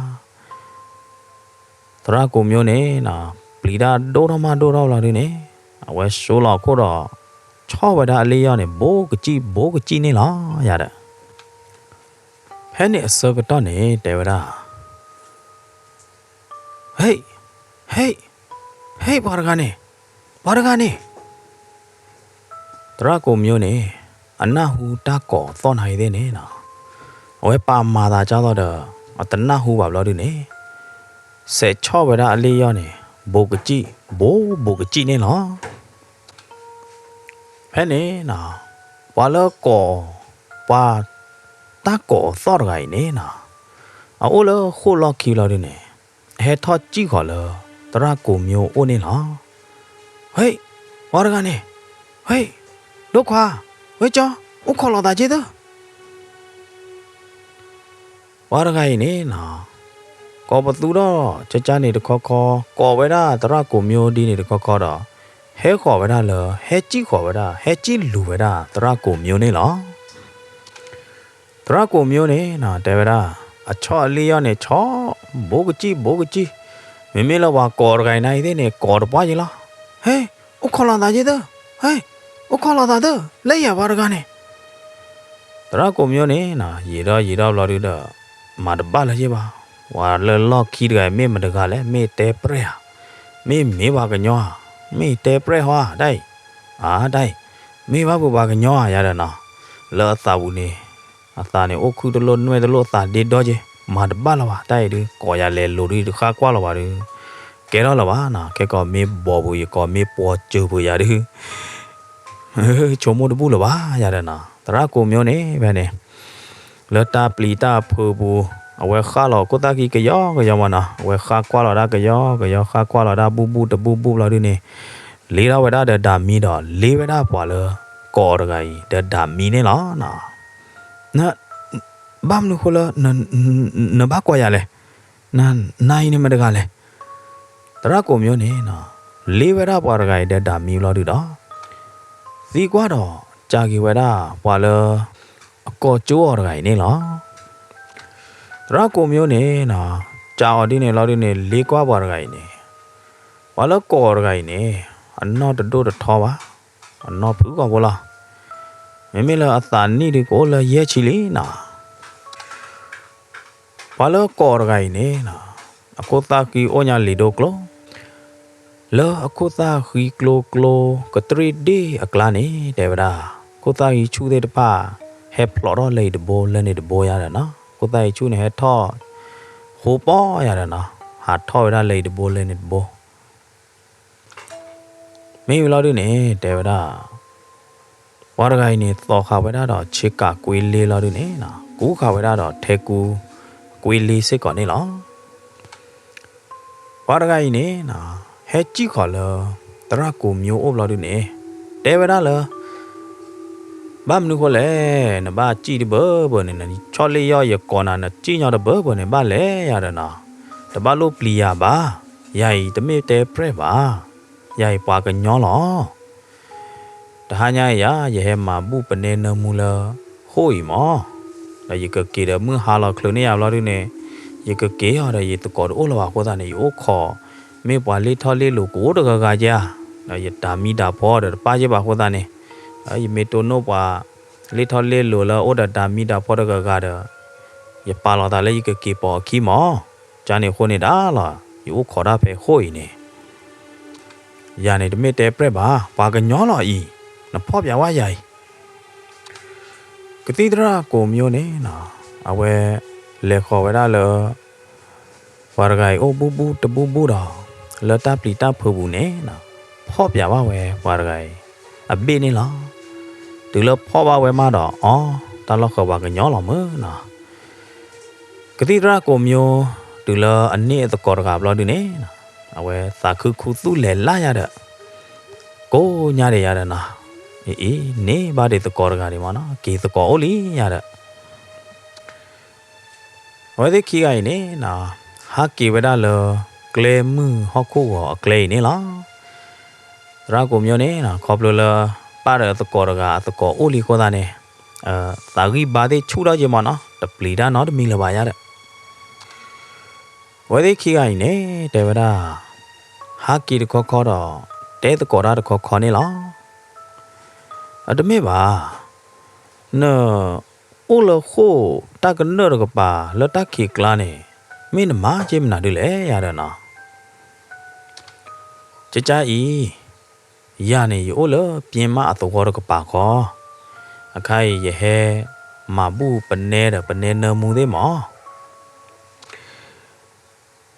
သရၣ်ကိးမၠိန့ၣ်နီၤ, ပျံၤတၢ်ဒိၣ်ထီၣ်မးဒိၣ်ထီၣ်ဘျီဒုန့ၣ်, အဝဲဆိလီၤခိၣ်ဒီး ဆီၣ်ဝဲဒၣ်အလ့ၣ်ယီၢ်န့ၣ် ဘိကစံၣ်ဘိကစံၣ်န့ၣ်လီၤ ယၤဒီး. ဖဲန့ၣ်အဆၢကတီၢ်န့ၣ် တဲဝဲဒၣ်, ဟ့ၣ်, ဟ့ၣ်, ဟ့ၣ် ပှၤတဂၤန့ၣ်, ပှၤတဂၤန့ၣ်. သရၣ်ကိးမၠိန့ၣ် အနၢ်ဟူတၢ်ကိးသီၣ်နၤအံၤသ့ၣ်န့ၣ်နီၤ, အဝဲပာ်မၤသးဒ်သိးဒီး အတနၢ်ဟူဘၣ်ဘျီဒုန့ၣ်, စဲးဆီၣ်ဝဲဒၣ်အလ့ၣ်ယီၢ်န့ၣ် ဘိကစံၣ် ဘိဘိကစံၣ်န့ၣ်လီၤ. ဖဲန့ၣ်နီၤ, ပှၤလၢကိး, ပှၤတၢ်ကိးသီၣ်တဂၤအံၤန့ၣ်နီၤ, အအိၣ်လၢဃိၣ်လီၢ်ခံလီၤဒုန့ၣ်, အဟဲထီၣ်စံၣ်ဃီၤလၢ သရၣ်ကိးမၠိအိၣ်န့ၣ်လီၤ. ဟ့ၣ်, ပှၤတဂၤန့ၣ်, ဟ့ၣ်, ဒိခွါ, ဝဲကၠီ, အိၣ်ခိးလီၤသးက့သၢ ပှၤတဂၤအံၤန့ၣ်နီၤ, ကိးပသူထီၣ်ကကါန့ၣ်တခီခီ, ကိးဝဲဒၣ်သရၣ်ကိးမၠိဒ်န့ၣ်တခီခီဒီး, ဟဲဃီၤဝဲဒၣ်လၢ ဟဲစံၣ်ဃီၤဝဲဒၣ် ဟဲစံၣ်လူၤဝဲဒၣ်သရၣ်ကိးမၠိန့ၣ်လီၤ. သရၣ်ကိးမၠိန့ၣ်နီၤ တဲဝဲဒၣ်, အဆီၣ်အလ့ၣ်ယီၢ်န့ၣ် ဆီၣ် ဘိကစံၣ်ဘိကစံၣ်, မ့မ့ၢ်လၢပှၤကိးတဂၤအံၤနၤအံၤသ့ၣ်န့ၣ် ကိးတပှၢ်ယံၤလီၤ. ဟ့ၣ်, အိၣ်ခိးလီၤသးက့သၢ, ဟ့ၣ်, အိၣ်ခိးလီၤသးသၢ, လၢယၤပှၤတဂၤန့ၣ် သရၣ်ကိးမၠိန့ၣ်နီၤ, ယံာ်ဒီးယံာ်ဒီးဘျီဒုဒီး, မၤတဘၣ်လၢၤဘၣ်, ပှၤလၢလီၢ်ခံတဂၤအံၤ မ့ၢ်မတဂၤလဲၣ်, မ့ၢ်တဲပြဲၢ်ဧါ, မ့ၢ်မ့ၢ်ပှၤကညီဧါ, မ့ၢ်တဲပြဲၢ်ဟီဧါ, တၢ်အံၤ, အါတၢ်အံၤ, မ့ၢ်ဘၣ်ပှၤကညီဧါ ယၤဒီးနီၤ, လၢအသးပူၤန့ၣ်, အသးန့ၣ်အိၣ်ခုၣ်တလိၣ်နွဲၣ်တလိၣ် သးဒ့ဒီက့ၤ, မၤတဘၣ်လၢၤဘၣ်, တၢ်အံၤဒုး ကိးယၤလဲၤလိၤဒုးတဃၣ်ကွၢ်လီၤဘၣ်ဒုး, ကဲထီၣ်လၢၤဘၣ်နီၤ, ခဲကိးမ့ၢ်ဘီၣ်ပူၤ ယကိးမ့ၢ်ပှီၤစၢၤပူၤယၤဒုး ဆိကမိၣ်တဘူၣ်လၢၤဘၣ် ယၤဒီးနီၤ, သရၣ်ကိးမၠိန့ၣ် ဖဲန့ၣ်, လၢတၢ်ပျံၤတၢ်ဖုးပူၤ, အဝဲဃၣ်လီၤခိၣ်သၣ်ဃံကယီကယီမးနီၤ, အဝဲဃၣ်ကွၢ်လီၤဒၣ်ကယီကယီ ဃၣ်ကွၢ်လီၤဒၣ်ဘူၣ်ဘူၣ်တဘူၣ်ဘူၣ်ဘျီဒုန့ၣ်, လ့ထီၣ်ဝဲဒၣ်ဒီးဒၤမံဒီး လ့ဝဲဒၣ်ပှၤလၢ ကိးတဂၤအံၤ ဒီးဒၤမံန့ၣ်လီၤ. ဘၣ်မနုၤဃိလၢ နဘၣ်ကိးယၤလဲၣ်, နၤအံၤန့ၣ်မတဂၤလဲၣ်. သရၣ်ကိးမၠိန့ၣ်နီၤ, လ့ဝဲဒၣ်ပှၤတဂၤအံၤဒီးဒၤမံဘျီဒုဒီး, သံကွၢ်ဒီး ကးက့ၤဝဲဒၣ်ပှၤလၢ အကိးကၠိအီၤတဂၤအံၤန့ၣ်လီၤ. သရၣ်ကိးမၠိန့ၣ်နီၤ, ကးအီၤဒ်န့ၣ်လီၤဒုန့ၣ် လ့ကွၢ်ပှၤတဂၤအံၤန့ၣ်, ပှၤလၢကိးအီၤတဂၤအံၤန့ၣ်, အနီၢ်တဒိၣ်တထီဘၣ်, အနီၢ်ဖုးဂီၢ်ဖိလီၤ. မ့မ့ၢ်လၢအသးနံၣ်ဒုကအိၣ်လၢယဲၢ်ဆံလံနီၤ. ပှၤလၢကိးအီၤတဂၤအံၤန့ၣ်နီၤ, အခိၣ်သၣ်ဃံအိၣ်ညါလံာ်ဒိကျိ, လၢအခိၣ်သၣ်ဃံကျိကျိ ကတြံၣ်ဒ့ၣ်အကျါန့ၣ် တဲဝဲဒၣ်, ခိၣ်သၣ်ဃံဆူၣ်သ့ၣ်တဖၣ် ဟဲဖျိးထီၣ်လၢအံၤတဘိ လၢန့ၣ်တဘိယၤဒီးနီၤ, ခိၣ်သၣ်ဃံဆူၣ်န့ၣ် ဟဲထီၣ် ဃိပီယၤဒီးနီၤ, ဟးထီၣ်ဝဲဒၣ်လၢအံၤတဘိ လၢန့ၣ်တဘိ မ့ၢ်ဝံၤလီၤဒုန့ၣ် တဲဝဲဒၣ်, ပှၤတဂၤအံၤန့ၣ် သိးဃာ်ဝဲဒၣ်ဒီးဆ့ကၤကွ့လ့လီၤဒုန့ၣ်, ကူဃာ်ဝဲဒၣ်ဒီးထဲကူကွ့လ့စ့ၢ်ကီးန့ၣ်လီၤ. ပှၤတဂၤအံၤန့ၣ်, ဟဲစံၣ်ဃီၤလၢ သရၣ်ကိးမၠိအိၣ်ဘျီဒုန့ၣ်, တဲဝဲဒၣ်လၢ ဘၣ်မနုၤဃိလဲၣ်, နဘၣ်စံၣ်တဘၢဘၢန့ၣ်, နဆီၣ်လ့ၣ်ယီၢ်ယကိးနၤ နစံၣ်ညီတဘၢဘၢန့ၣ် ဘၣ်လဲၣ်ယၤဒီးနီၤ, တဘၣ်လိၣ်ပျံၤယၤဘၣ်, ယၤအံၤတမ့ၢ်တဲပြဲၢ်ဘၣ်, ယၤအံၤပှၤကညီလီၤ. တဟါညါအံၤယၤ ယဟဲမၤဘူၣ်ပနဲနၢမူလၢ ဃိၣ်အံၤမး, ဒီးယကက့ၤဒီးမုၢ်ဟါလီၤချုးန့ၢ်ယၤဘျီဒုန့ၣ်, ယကက့ၤအီၤဒီးယသကိးတအိၣ်လၢၤဘၣ်အဃိသတးန့ၣ် ယအိၣ်ခိး မ့ၢ်ပှၤလ့ၢ်ထီၣ်လ့ၢ်လိၤကအိၣ်တဂၤဂၤဧါ, ဒီးယတၢ်မံတၢ်ဖီဒီးတပၢ်ယဲၢ်ဘၣ်အဃိသတးန့ၣ်, ယမ့ၢ်တိၢ်နီၣ်ပှၤလ့ၢ်ထီၣ်လ့ၢ်လိၤလၢအိၣ်ဒီးတၢ်မံတၢ်ဖီတဂၤဂၤဒီး, ယပာ်လီၤသးလၢယကက့ၤပိာ်အခံမး, ကန့ၣ်အဃိန့ၣ်ဒၣ်လီၤ, ယအိၣ်ခိးတၢ်ဖဲဃိၣ်အံၤန့ၣ်, ယၤန့ၣ်တမ့ၢ်တဲပြဲၢ်ဘၣ်, ပှၤကညီလီၤအံၤ နဖီၣ်ပၠးဝဲယၤအံၤ. ကသံၣ်သရၣ်ကိးမၠိန့ၣ်နီၤ အဝဲလဲၤဃီၤဝဲဒၣ်လၢ ပှၤတဂၤအံၤအိၣ်ဘူးဘူးတဘူးဘူးဒီး လၢတၢ်ပျံၤတၢ်ဖုးပူၤန့ၣ်နီၤ ဖီၣ်ပၠးဘၣ်ဝဲပှၤတဂၤအံၤ အဘ့ၣ်န့ၣ်လီၤ. တုၤလၢဖီၣ်ဘၣ်ဝဲမးဒီး အီ တၢ်လီၢ်ဃၢၤပှၤကညီလီၤမုၢ်နီၤ. ကသံၣ်သရၣ်ကိးမၠိ တုၤလၢအန့ၢ်အသကိးတဂၤဘျီဒုန့ၣ် အဝဲသးခုခူသူၣ်လဲၤလၢ်ယၤဒီး ကိးညါဒံးယၤဒီးနီၤ, အံၤ န့ၢ်ဘၣ်ဒံးသကိးတဂၤဒံးမးနီၤ, က့ၤသကိးအိၣ်လံယၤဒီး အဝဲသ့ၣ်ခံဂၤအံၤန့ၣ်နီၤ ဟးက့ၤဝဲဒၣ်လၢ ကျဲမုၢ်ဟီၣ်ခိၣ်ဂီၤအကျဲအံၤန့ၣ်လီၤ. သရၣ်ကိးမၠိန့ၣ်နီၤ ခီဖျိလၢ ပၢ်ဒီးအသကိးတဂၤအသကိးအိၣ်လံအဃိသတးန့ၣ် သးဂံၢ်ဘါသ့ၣ်ဆူၣ်ထီၣ်က့ၤမးနီၤ, တပျံၤတၢ်နီတမံၤလၢၤဘၣ်ယၤဒီး အဝဲသ့ၣ်ခံဂၤအံၤန့ၣ် တဲဝဲဒၣ် ဟးက့ၤတခီခီဒီး တဲသကိးတၢ်တခီခီန့ၣ်လီၤ. အတမ့ၢ်ဘၣ်, နအိၣ်လၢဃိာ်တၢ်ကနၢၣ်တကပၤလၢတၢ်ခံးကျါန့ၣ် မ့ၢ်နမၤက့ၤမနုၤဒ်လဲၣ်ယၤဒီးနီၤ. ကကါအံၤ ယၤန့ၣ် ယအိၣ်လၢပျ့မးအသဝီတကပၤဃီ, အခါအံၤ ယဟဲမၤဘူၣ်ပနဲဒီးပနဲနၢမူသ့ၣ်မး.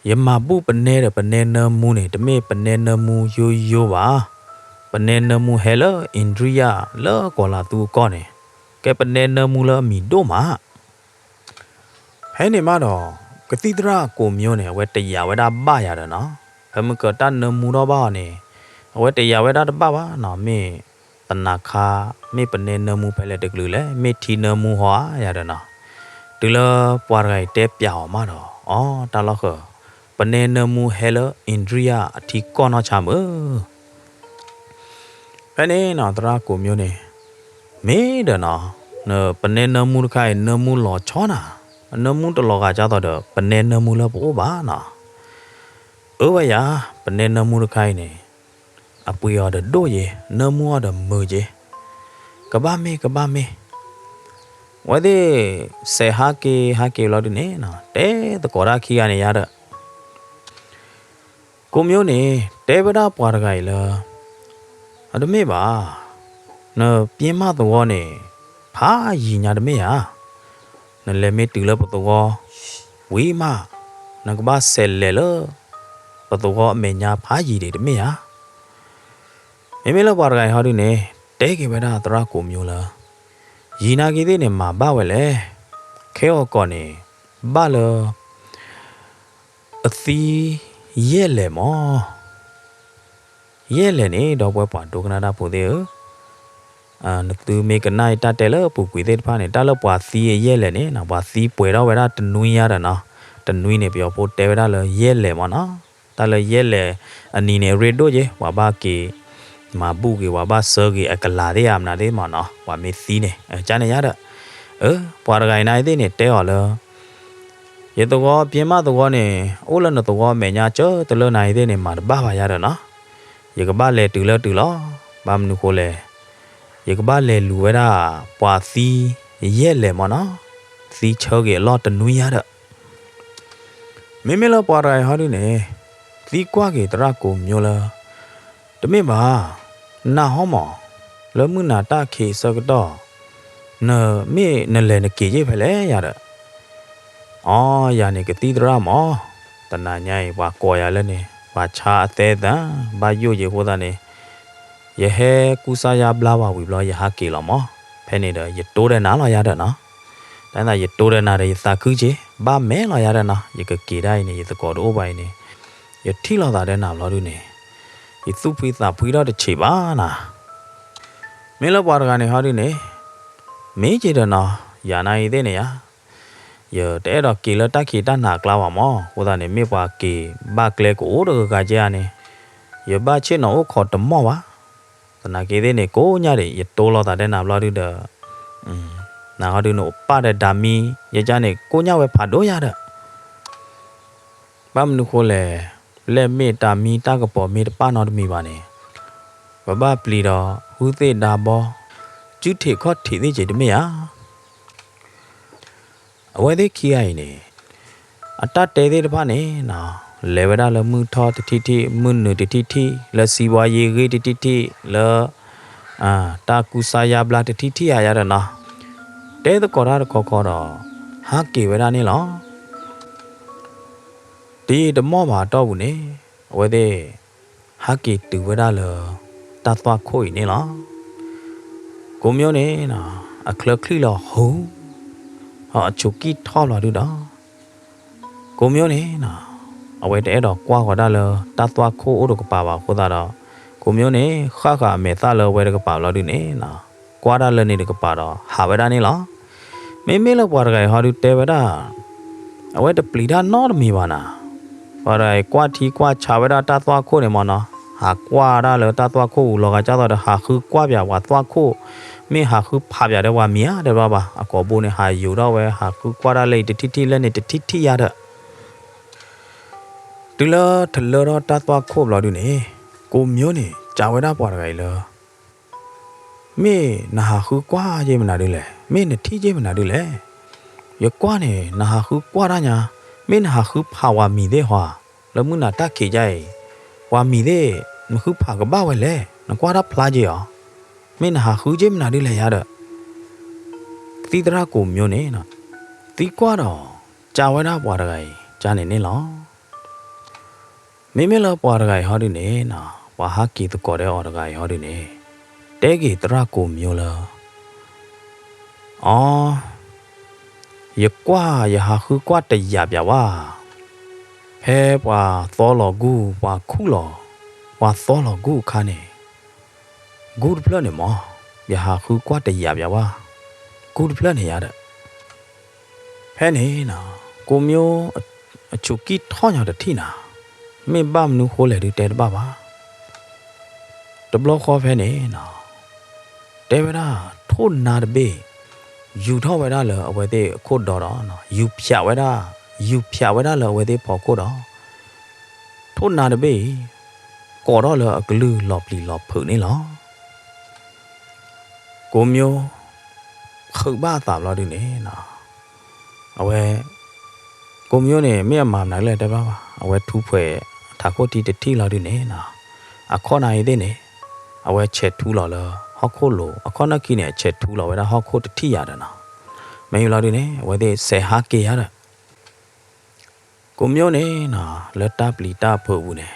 ယမၤဘူၣ်ပနဲဒီးပနဲနၢမူန့ၣ် တမ့ၢ်ပနဲနၢမူယိယိဘၣ်. ပနဲနၢမူဟဲလၢ India လၢကီၤလၤသူအကီၢ်န့ၣ်, ကဲပနဲနၢမူလၢအမံၤဒိၣ်မး. ဖဲန့ၣ်မးဒီး ကသံၣ်သရၣ်ကိးမၠိန့ၣ် အဝဲတယာ်ဝဲဒၣ်ဘၣ်ယၤဒီးနီၤ, ဖဲမုၢ်ကတၢ်နၢမူထီၣ်ဘၣ်အီၤန့ၣ် အဝဲတယာ်ဝဲဒၣ်တဘၣ်ဘၣ်နီၤ, မ့ၢ်သနၤခါ မ့ၢ်ပနဲနၢမူဖဲလဲၣ်တကလုာ်လဲၣ်, မ့ၢ်ထံနၢမူဟီဧါယၤဒီးနီၤ. တုၤလၢပှၤတဂၤအံၤတဲပျးအီၤမးဒီး အီ တၢ်လီၢ်ဃၢၤ ပနဲနၢမူဟဲလၢ India အထံကီၢ်နီၢ်ဆါမုၢ် ဖဲန့ၣ်နီၤ သရၣ်ကိးမၠိန့ၣ် မ့ၢ်ဒီးနီၤ နပနဲနၢမူတခါအံၤ နၢမူလီၤဆီနၤ, နၢမူတလီၤဂာ်ဒ်သိးဒီး ပနဲနၢမူလၢပအိၣ်ဘၣ်နီၤ. အၢဝဲယၤ ပနဲနၢမူတခါအံၤန့ၣ် အပှ့ၤအီၤဒီးဒိၣ်ယ့ၤ, နၢမူအီၤဒီးမုာ်ယ့ၤ, ကဘၣ်မ့ၢ် ကဘၣ်မ့ၢ်. အဝဲသ့ၣ်စဲးဟးက့ၤ ဟးက့ၤလီၤဒုန့ၣ်နီၤ တဲသကိးတၢ်ခံဂၤန့ၣ်ယၤဒီး ကိးမၠိန့ၣ် တဲဝဲဒၣ်ပှၤတဂၤအံၤလၢ အတမ့ၢ်ဘၣ်, နပျ့မးသဝီန့ၣ် ဖးယံၤညါတမ့ၢ်ဧါ. နလဲၤမ့ၢ်တုၤလၢပသဝီ ဝံၤမး နကဘၣ်စဲးလဲၤလၢ ပသဝီအမဲာ်ညါဖးယံၤဒံးတမ့ၢ်ဧါ. မ့မ့ၢ်လၢပှၤတဂၤအံၤဟီဒုန့ၣ် တဲက့ၤဝဲဒၣ်သရၣ်ကိးမၠိလၢ ယံၤနာ်က့ၤသ့ၣ်န့ၣ် မၤဘၣ်ဝဲလဲၣ်. ခဲအံၤကီးန့ၣ် ဘၣ်လၢ အသံယဲၢ်လဲၣ်မး. ယဲၢ်လဲၣ်န့ၣ် ဒီပုၢ်ဝဲၢ်ပှၤဒိကနၣ်တၢ်ဖိသ့ၣ်ဧၢ, နသုမ့ၢ်ကနၣ်အံၤတၢ်တဲလၢအပူၤကွံာ်သ့ၣ်တဖၣ်န့ၣ် တၢ်လၢပှၤသံအယဲၢ်လဲၣ်န့ၣ် ပှၤသံပှဲၤထီၣ်ဝဲဒၣ်တနွံညါဒီးနီၤ, တနွံန့ၣ် ပယီၤဖိတဲဝဲဒၣ်လၢယဲၢ်လဲၣ်မးနီၤ. တၢ်လၢယဲၢ်လဲၣ်အနံၤန့ၣ် အရ့ဒိၣ်က့ၤ ပှၤဘၣ်က့ၤ မၤဘူၣ်က့ၤ ပှၤဘၣ်ဆၢက့ၤအကလၤသ့ၣ်ဧါမနုၤသ့ၣ်မးနီၤ, ပှၤမ့ၢ်သံန့ၣ် ကန့ၣ်ယါဒီး အၢ ပှၤတဂၤအံၤနၤအံၤသ့ၣ်န့ၣ် တဲအီၤလၢ ယသဝီ ပျ့မးသဝီန့ၣ် အိၣ်လၢနသဝီအမဲာ်ညါ ကၢတလၢနၤအံၤသ့ၣ်န့ၣ် မၤတဘၣ်ဘၣ်ယါဒီးနီၤ, ယကဘၣ်လဲၤတုၤလၢတုၤလီၤ. ဘၣ်မနုၤဃိလဲၣ်, ယကဘၣ်လဲၤလူၤဝဲဒၣ် ပှၤသံယဲၢ်လဲၣ်မးနီၤ, သံဆၢက့ၤအလီၢ်တနွံယါဒီး မ့မ့ၢ်လၢပှၤတဂၤအံၤဟီဒုန့ၣ် သံကွၢ်က့ၤသရၣ်ကိးမၠိလၢ တမ့ၢ်ဘၣ်, နဟီမး, လၢမုၢ်နၤတၢ်ခံးဆၢကတီၢ် နမ့ၢ်နလဲၤနက့ၤယ့ၢ်ဖဲလဲၣ်ယါဒီး, အီ ယၤန့ၣ်ကသံၣ်သရၣ်မး, တနၤညါအံၤ ပှၤကိးယၤလၢန့ၣ် ပှၤဆါအသဲသၣ် ဘၣ်ယိၣ်ယ့ၤအဃိသတးန့ၣ် ယဟဲကူစါယါဘျါဝဲဝံၤဘျီ ယဟးက့ၤလီၤမး, ဖဲန့ၣ်ဒီး ယတိၢ်ဒီးနၤလီၤယါဒီးနီၤ, တၢ်သးယတိၢ်ဒီးနၤဒီး ယသးခုက့ၤ ဘၣ်မဲာ်လီၤယါဒီးနီၤ, ယကက့ၤဒၣ်အံၤန့ၣ် ယသကိးတအိၣ်ဘၣ်အံၤန့ၣ် ယထံၣ်လိာ်သးဒီးနၤဘျီဒုန့ၣ် ယသူၣ်ဖှံသးဖှံထီၣ်တဆံးဘၣ်နၤ. မ့ၢ်လၢပှၤတဂၤန့ၣ်ဟီဒုန့ၣ် မ့ၢ်က့ၤဒီးနီၤ ယၤနၤအံၤသ့ၣ်န့ၣ်ယါ, ယတအဲၣ်ဒိးက့ၤလၢတၢ်ခံးတၢ်နၤအကျါဘၣ်မး, အဃိသတးန့ၣ် မ့ၢ်ပှၤက့ၤဘၣ်ကျဲကအိၣ်တဂၤဂၤကဲဧါန့ၣ် ယဘၣ်ဆ့ၣ်နီၤအိၣ်ခိးတမီၢ်ဘၣ်. သနာ်က့သ့ၣ်န့ၣ် ကိးညါဒံး ယတိၢ်လိာ်သးဒီးနၤဘျီဒုဒီး နၤဟီဒုန့ၣ် ပၢ်ဒီးတၢ်မံ ယကါန့ၣ် ကိးညါဝဲဖးဒိၣ်ယါဒီး ဘၣ်မနုၤဃိလဲၣ်, ပျဲၢ်မ့ၢ်တၢ်မံတၢ်ကပီၤမ့ၢ်တပၣ်နီတမံၤဘၣ်န့ၣ် ပဘၣ်ပျံၤဒီး ဟုသ့ၣ်ဒါဘီ စုထံးခီၣ်ထံးသ့ၣ်က့ၤတမ့ၢ်ဧါ. အဝဲသ့ၣ်ခံဂၤအံၤန့ၣ် အတၢ်တဲသ့ၣ်တဖၣ်န့ၣ် လဲၤဝဲဒၣ်လၢမုၢ်ထီၣ်တထံၣ်ထံၣ် မုၢ်နုာ်တထံၣ်ထံၣ် လၢစံးဘှါယ့ဂ့ၢ်တထံၣ်ထံၣ် လၢ တၢ်ကူစါယါဘျါတထံၣ်ထံၣ်ယါယါဒီးနီၤ, တဲသကိးတၢ်တခီခီဒီး ဟးက့ၤဝဲဒၣ်န့ၣ်လီၤ. တယံာ်တမီၢ်ဘၣ်အတီၢ်ပူၤန့ၣ် အဝဲသ့ၣ် ဟးက့ၤတုၤဝဲဒၣ်လၢ တၢ်သွၣ်ခိၣ်အံၤန့ၣ်လီၤ. ကိးမၠိန့ၣ် အချၢချံၣ်လီၤဟူ, ဒီးအဆူးကံၢ်ထီၣ်လီၤဒုဒီး ကိးမၠိန့ၣ် အဝဲတအဲၣ်ဒိးကွၢ်ဃီၤဒၣ်လၢတၢ်သွၣ်ခိၣ်အိၣ်တကပၤဘၣ်အဃိသတးဒီး ကိးမၠိန့ၣ် ဃၣ်ဃၣ်အမဲာ်သၣ်လၢအဝဲတကပၤဘျီဒုန့ၣ် ကွၢ်ဒၣ်လၢန့ၣ်တကပၤဒီး ဟးဝဲဒၣ်န့ၣ်လီၤ. မ့မ့ၢ်လၢပှၤတဂၤအံၤဟီဒုတဲဝဲဒၣ် အဝဲတပျံၤတၢ်နီတမံၤဘၣ်နၤ, ပှၤတဂၤအံၤကွၢ်ထံကွၢ်ဆးဝဲဒၣ်တၢ်သွၣ်ခိၣ်န့ၣ်မ့ၢ်နီၤ, ဟးကွၢ်ဒၣ်လၢတၢ်သွၣ်ခိၣ်ပူၤလီၤဂာ်ကၢ်သိးဒီး ဟးဃုကွၢ်ပၠးပှၤသွၣ်ခိၣ်, မ့ၢ်ဟးဃုဖးပၠးဒီးပှၤမံၤဧါတဲဘၣ်ဘၣ်, အကိာ်ဘိန့ၣ် ဟးယိၤထီၣ်ဝဲ ဟးဃုကွၢ်ဒၣ်လၢအံၤတထံၣ်ထံၣ်လၢန့ၣ်တထံၣ်ထံၣ်ယါဒီး တုၤလၢထလၢထီၣ်တၢ်သွၣ်ခိၣ်ဘျီဒုန့ၣ် ကိးမၠိန့ၣ် စံးဝဲဒၣ်ပှၤတဂၤအံၤလၢ မ့ၢ်နဟးဃုကွၢ်က့ၤမနုၤဒုလဲၣ်, မ့ၢ်နထံၣ်က့ၤမနုၤဒုလဲၣ်, ယကွၢ်န့ၣ် နဟးဃုကွၢ်တၢ်ညါ, မ့ၢ်နဟးဃုဖးဝဲမံၤသ့ၣ်ဟီဧါ, လၢမုၢ်နၤတၢ်ခံးကါအံၤ ပှၤမံၤသ့ၣ် နဃုဖးကဘၣ်ဝဲလဲၣ်, နကွၢ်တၢ်ဖျါက့ၤအီၤ, မ့ၢ်နဟးဃုက့ၤမနုၤဒုလဲၣ်ယါဒီး သံသရၣ်ကိးမၠိန့ၣ် သံကွၢ်ဒီး စံးဝဲဒၣ်ပှၤတဂၤအံၤ ကန့ၣ်န့ၣ်လီၤ. မ့မ့ၢ်လၢပှၤတဂၤအံၤဟီဒုန့ၣ် ပှၤဟးက့ၤသကိးဒီးအီၤတဂၤအံၤဟီဒုန့ၣ် တဲက့ၤသရၣ်ကိးမၠိလၢ အီ ယကွၢ်ယဟးဃုကွၢ်တယာ်ပၠးဝဲ ဖဲပှၤသီလီၤဂူၢ် ပှၤခူၣ်လီၤ ပှၤသီလီၤဂူၢ်အခါန့ၣ် ဂူၢ်တဖျၢၣ်န့ၣ်မ့ၢ် ယဟးဃုကွၢ်တယာ်ပၠးဝဲ ဂူၢ်တဖျၢၣ်န့ၣ်ယါဒီး ဖဲန့ၣ် ကိးမၠိ အဆူးကံၢ်ထီၣ်ညီတထံၣ်နၤ, မ့ၢ်ဘၣ်မနုၤဃိလဲၣ်ဒုးတဲတဘၣ်ဘၣ်. တဘျီဃီဖဲန့ၣ် တဲဝဲဒၣ် ထိၣ်နါတဘ့ၣ် ယူၤထီၣ်ဝဲဒၣ်လၢအဝဲသ့ၣ်အခိၣ်ဒီဒီး ယူၤဖၠးဝဲဒၣ် ယူၤဖၠးဝဲဒၣ်လၢအဝဲသ့ၣ်ဖီခိၣ်ဒီး ထိၣ်နါတဘ့ၣ်အံၤ ကိးထီၣ်လၢအကလုၢ်လီၤပျံၤလီၤဖုးန့ၣ်လီၤ. ကိးမၠိ ဖုးဘၣ်အသးဘျီဒုန့ၣ် အဝဲ ကိးမၠိန့ၣ် မ့ၢ်အမၤမနုၤလဲၣ်တဲဘၣ်ဘၣ် အဝဲထူဖှဲးထးခိၣ်ထံတထံၣ်လီၤဒုန့ၣ် အခီၣ်နၢ်အံၤသ့ၣ်န့ၣ် အဝဲဆဲးထူလီၤလၢဟီၣ်ခိၣ်လိၤ အခီၣ်နၢ်ခံန့ၣ် အဆဲးထူလီၤဝဲဒၣ်ဟီၣ်ခိၣ်တထံၣ်ယါဒီးနီၤ မ့ၢ်ဘျီဒုန့ၣ် အဝဲသ့ၣ်စဲးဟးက့ၤယါဒီး ကိးမၠိန့ၣ် လၢတၢ်ပျံၤတၢ်ဖုးပူၤန့ၣ်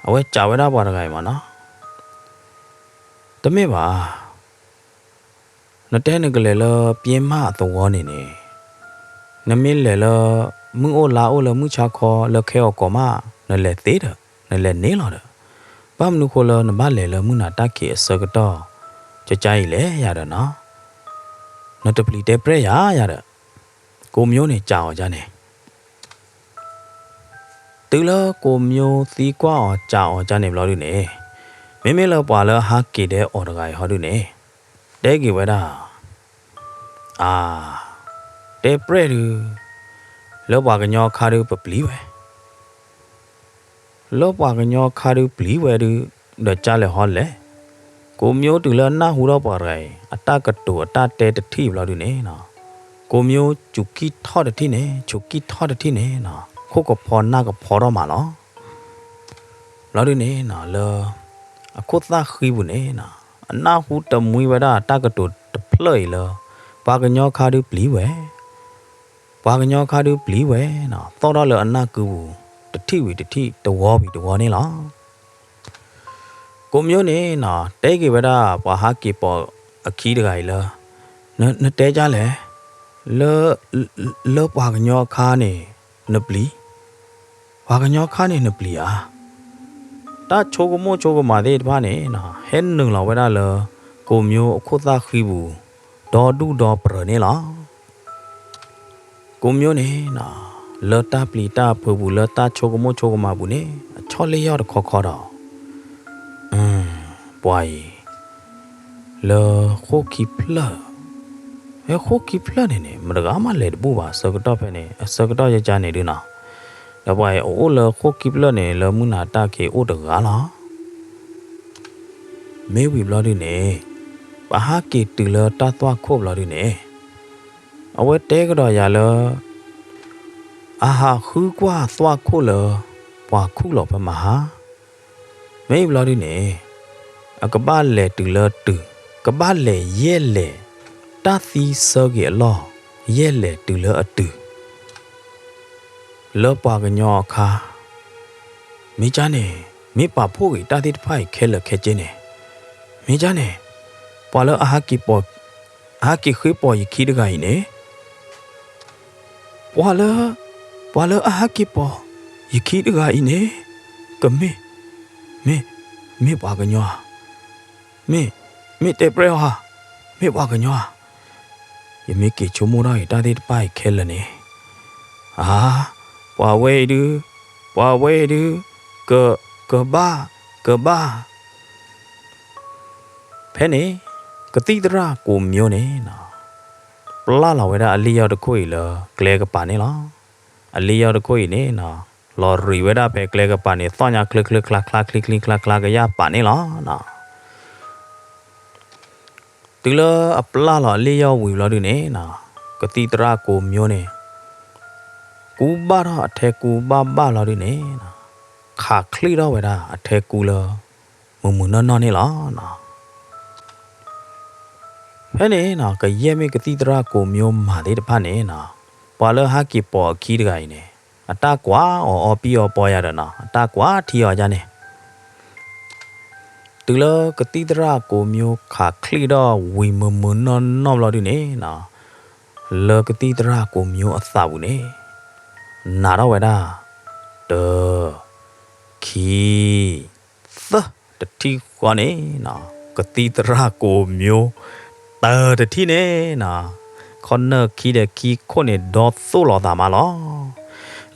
အဝဲစံးဝဲဒၣ်ပှၤတဂၤအံၤမးနီၤ တမ့ၢ်ဘၣ် နတဲနကလဲၤလၢပျ့ၤမၢ်အသဝီန့ၣ်န့ၣ် နမ့ၢ်လဲၤလၢ မုၢ်အိၣ်လါအိၣ်လၢမုၢ်ဆါခီလၢခဲအီၤကီးမး နလဲၤသ့ဒီး နလဲၤန့ၣ်လီၤဒီး ဘၣ်မနုၤဃိလၢနဘၣ်လဲၤလၢမုၢ်နၤတၢ်ခံးအဆၢကတီၢ် ကကါအံၤလဲၣ်ယါဒီးနီၤ နတပျံၤတဲပြဲၣ်ယၤယါဒီး ကိးမၠိန့ၣ်စံးအီၤဒ်န့ၣ် တုၤလၢကိးမၠိသံကွၢ်အီၤစံးအီၤဒ်န့ၣ်ဘျီဒုန့ၣ် မ့မ့ၢ်လၢပှၤလၢဟးက့ၤဒဲးအီၤတဂၤအံၤဟီဒုန့ၣ် တဲက့ၤဝဲဒၣ် အါ တဲပြဲၣ်ဒု လၢပှၤကညီခါဒုပပျံၤဝဲ လၢပှၤကညီခါဒုပျံၤဝဲဒု ဒီးကၢ်လဲၣ်ဟီလဲၣ် ကိးမၠိတုၤလၢအနၢ်ဟူထီၣ်ပှၤတဂၤအံၤ အတၢ်ကတိၤအတၢ်တဲတထံၣ်ဘျီဒုန့ၣ် ကိးမၠိစူးကံၢ်ထီၣ်တထံၣ်န့ၣ် စူးကံၢ်ထီၣ်တထံၣ်န့ၣ် ခိၣ်ကဖီနၢ်ကဖီထီၣ်မးလီၤ. ဘျီဒုန့ၣ် လၢ အခိၣ်သၣ်ဃံပူၤန့ၣ် အနၢ်ဟူတမှံဝဲဒၣ်တၢ်ကတိၤတဖျၢၣ်အံၤလၢ ပှၤကညီခါဒုပျံၤဝဲ ပှၤကညီခါဒုပျံၤဝဲ သီၣ်ထီၣ်လၢအနၢ်ကုပူၤ တထံၣ်ဝံၤတထံၣ် တဝီဝံၤတဝီန့ၣ်လီၤ. ကိးမၠိန့ၣ် တဲက့ၤဝဲဒၣ်ပှၤဟးက့ၤပိာ်အခံတဂၤအံၤလၢ နတဲဒ်လဲၣ် လၢ လၢပှၤကညီအခါန့ၣ် နပျံၤ ပှၤကညီအခါန့ၣ်နပျံၤဧါ. တၢ်ဆိကမိၣ်ဆိကမးသ့ၣ်တဖၣ်န့ၣ် ဟဲနုာ်လီၤဝဲဒၣ်လၢ ကိးမၠိအခိၣ်သၣ်ဃံပူၤ ဒီဒူၣ်ဒီပြၢၤန့ၣ်လီၤ. ကိးမၠိန့ၣ် လၢတၢ်ပျံၤတၢ်ဖုးပူၤ လၢတၢ်ဆိကမိၣ်ဆိကမးပူၤန့ၣ် အဆီၣ်လ့ၣ်ယီၢ်တခီခီဒီး ပှၤအံၤ လၢဃိၣ်ခံဖျၢၣ် ဖဲဃိၣ်ခံဖျၢၣ်န့ၣ်န့ၣ် မတဂၤမးလဲၤတဘူၣ်ဘၣ် အဆၢကတီၢ်ဖဲန့ၣ် အဆၢကတီၢ်ယကါန့ၣ်ဒုနီၤ ဒီးပှၤအံၤအအိၣ်လၢဃိၣ်ခံဖျၢၣ်န့ၣ် လၢမုၢ်နၤတၢ်ခံးအိၣ်တဂၤလီၤ. မ့ၢ်ဝံၤဘျီဒုန့ၣ် ပှၤဟးက့ၤတုၤလၢတၢ်သွၣ်ခိၣ်ဘျီဒုန့ၣ် အဝဲတဲကဒီးယၤလၢ အဟးဃုကွၢ်သွၣ်ခိၣ်လၢ ပှၤခူၣ်လီၤဖဲမဟါ မ့ၢ်ဘျီဒုန့ၣ် အကဘၣ်လဲၤတုၤလၢတုၤ, ကဘၣ်လဲၤယဲၢ်လဲၤ, တၢ်သံဆၢက့ၤအလီၢ်, ယဲၢ်လဲၤတုၤလၢအတုၤ လၢပှၤကညီအခါ, မ့ၢ်ကၢ်န့ၣ်, မ့ၢ်ပာ်ဖှိၣ်က့ၤတၢ်သ့ၣ်တဖၣ်အံၤခဲလၢာ်ခဲဆ့န့ၣ်, မ့ၢ်ကၢ်န့ၣ်, ပှၤလၢအဟးက့ၤပိာ်, အဟးက့ၤဃ့ပိာ်ယခံတဂၤအံၤန့ၣ်, ပှၤလၢ, ပှၤလၢအဟးက့ၤပိာ်ယခံတဂၤအံၤန့ၣ်, ကမ့ၢ်, မ့ၢ်, မ့ၢ်ပှၤကညီဧါ, မ့ၢ်, မ့ၢ်တဲပြဲအီၤဧါ, မ့ၢ်ပှၤကညီဧါ. ယမ့ၢ်က့ၤဆိကမိၣ်ထီၣ်အံၤတၢ်သ့ၣ်တဖၣ်အံၤခဲလၢာ်န့ၣ်, အါ, ပှၤဝဲအံၤဒု, ပှၤဝဲအံၤဒု, က, ကဘၣ်, ကဘၣ် ဖဲန့ၣ်, ကသံၣ်သရၣ်ကိးမၠိန့ၣ်, ပျၢ်လီၤဝဲဒၣ်အလ့ၣ်ယီၢ်တခိၣ်အံၤလၢကျဲကပၤန့ၣ်လီၤ. အလ့ၣ်ယီၢ်တခိၣ်အံၤန့ၣ်, လီၤရံးဝဲဒၣ်ဖဲကျဲကပၤန့ၣ် သီၣ်ညါချ့ချ့ချါချါချံချံချါချါကယၢ်ပာ်န့ၣ်လီၤ. တုၤလၢအပျၢ်လီၤအလ့ၣ်ယီၢ်ဝံၤဘျီဒုန့ၣ်, ကသံၣ်သရၣ်ကိးမၠိန့ၣ်, ကူဘၣ်ထီၣ်အထဲကူဘၣ်ဘၣ်လီၤဒုန့ၣ်, ခးချံၣ်ထီၣ်ဝဲဒၣ်အထဲကူလၢ မုၢ်မုၢ်နီၢ်နီၢ်န့ၣ်လီၤ. ဖဲန့ၣ်, ကယဲၢ်မ့ၢ်ကသံၣ်သရၣ်ကိးမၠိမၤသ့ၣ်တဖၣ်န့ၣ်, ပှၤလၢဟးက့ၤပိာ်အခံတဂၤအံၤန့ၣ်, အတၢ်ကွၢ်အီၤအီပံၢ်အီပီယၤဒီးနီၤ, အတၢ်ကွၢ်ထံအီၤယါန့ၣ် တုၤလၢကသံၣ်သရၣ်ကိးမၠိခးချံၣ်ထီၣ်ဝံၤမုၢ်မုၢ်နီၢ်နီၢ်ဘျီဒုန့ၣ်, လၢကသံၣ်သရၣ်ကိးမၠိအသးပူၤန့ၣ်, နးထီၣ်ဝဲဒၣ်, တ, ခံ, သၢ, တထံၣ်ဃီန့ၣ်, ကသံၣ်သရၣ်ကိးမၠိ တၢၤတထံၣ်န့ၣ်, ခီၣ်နၢၣ်ခံဒီးခံခိၣ်န့ၣ် ဒီသိၣ်လီၤသးမးလီၤ.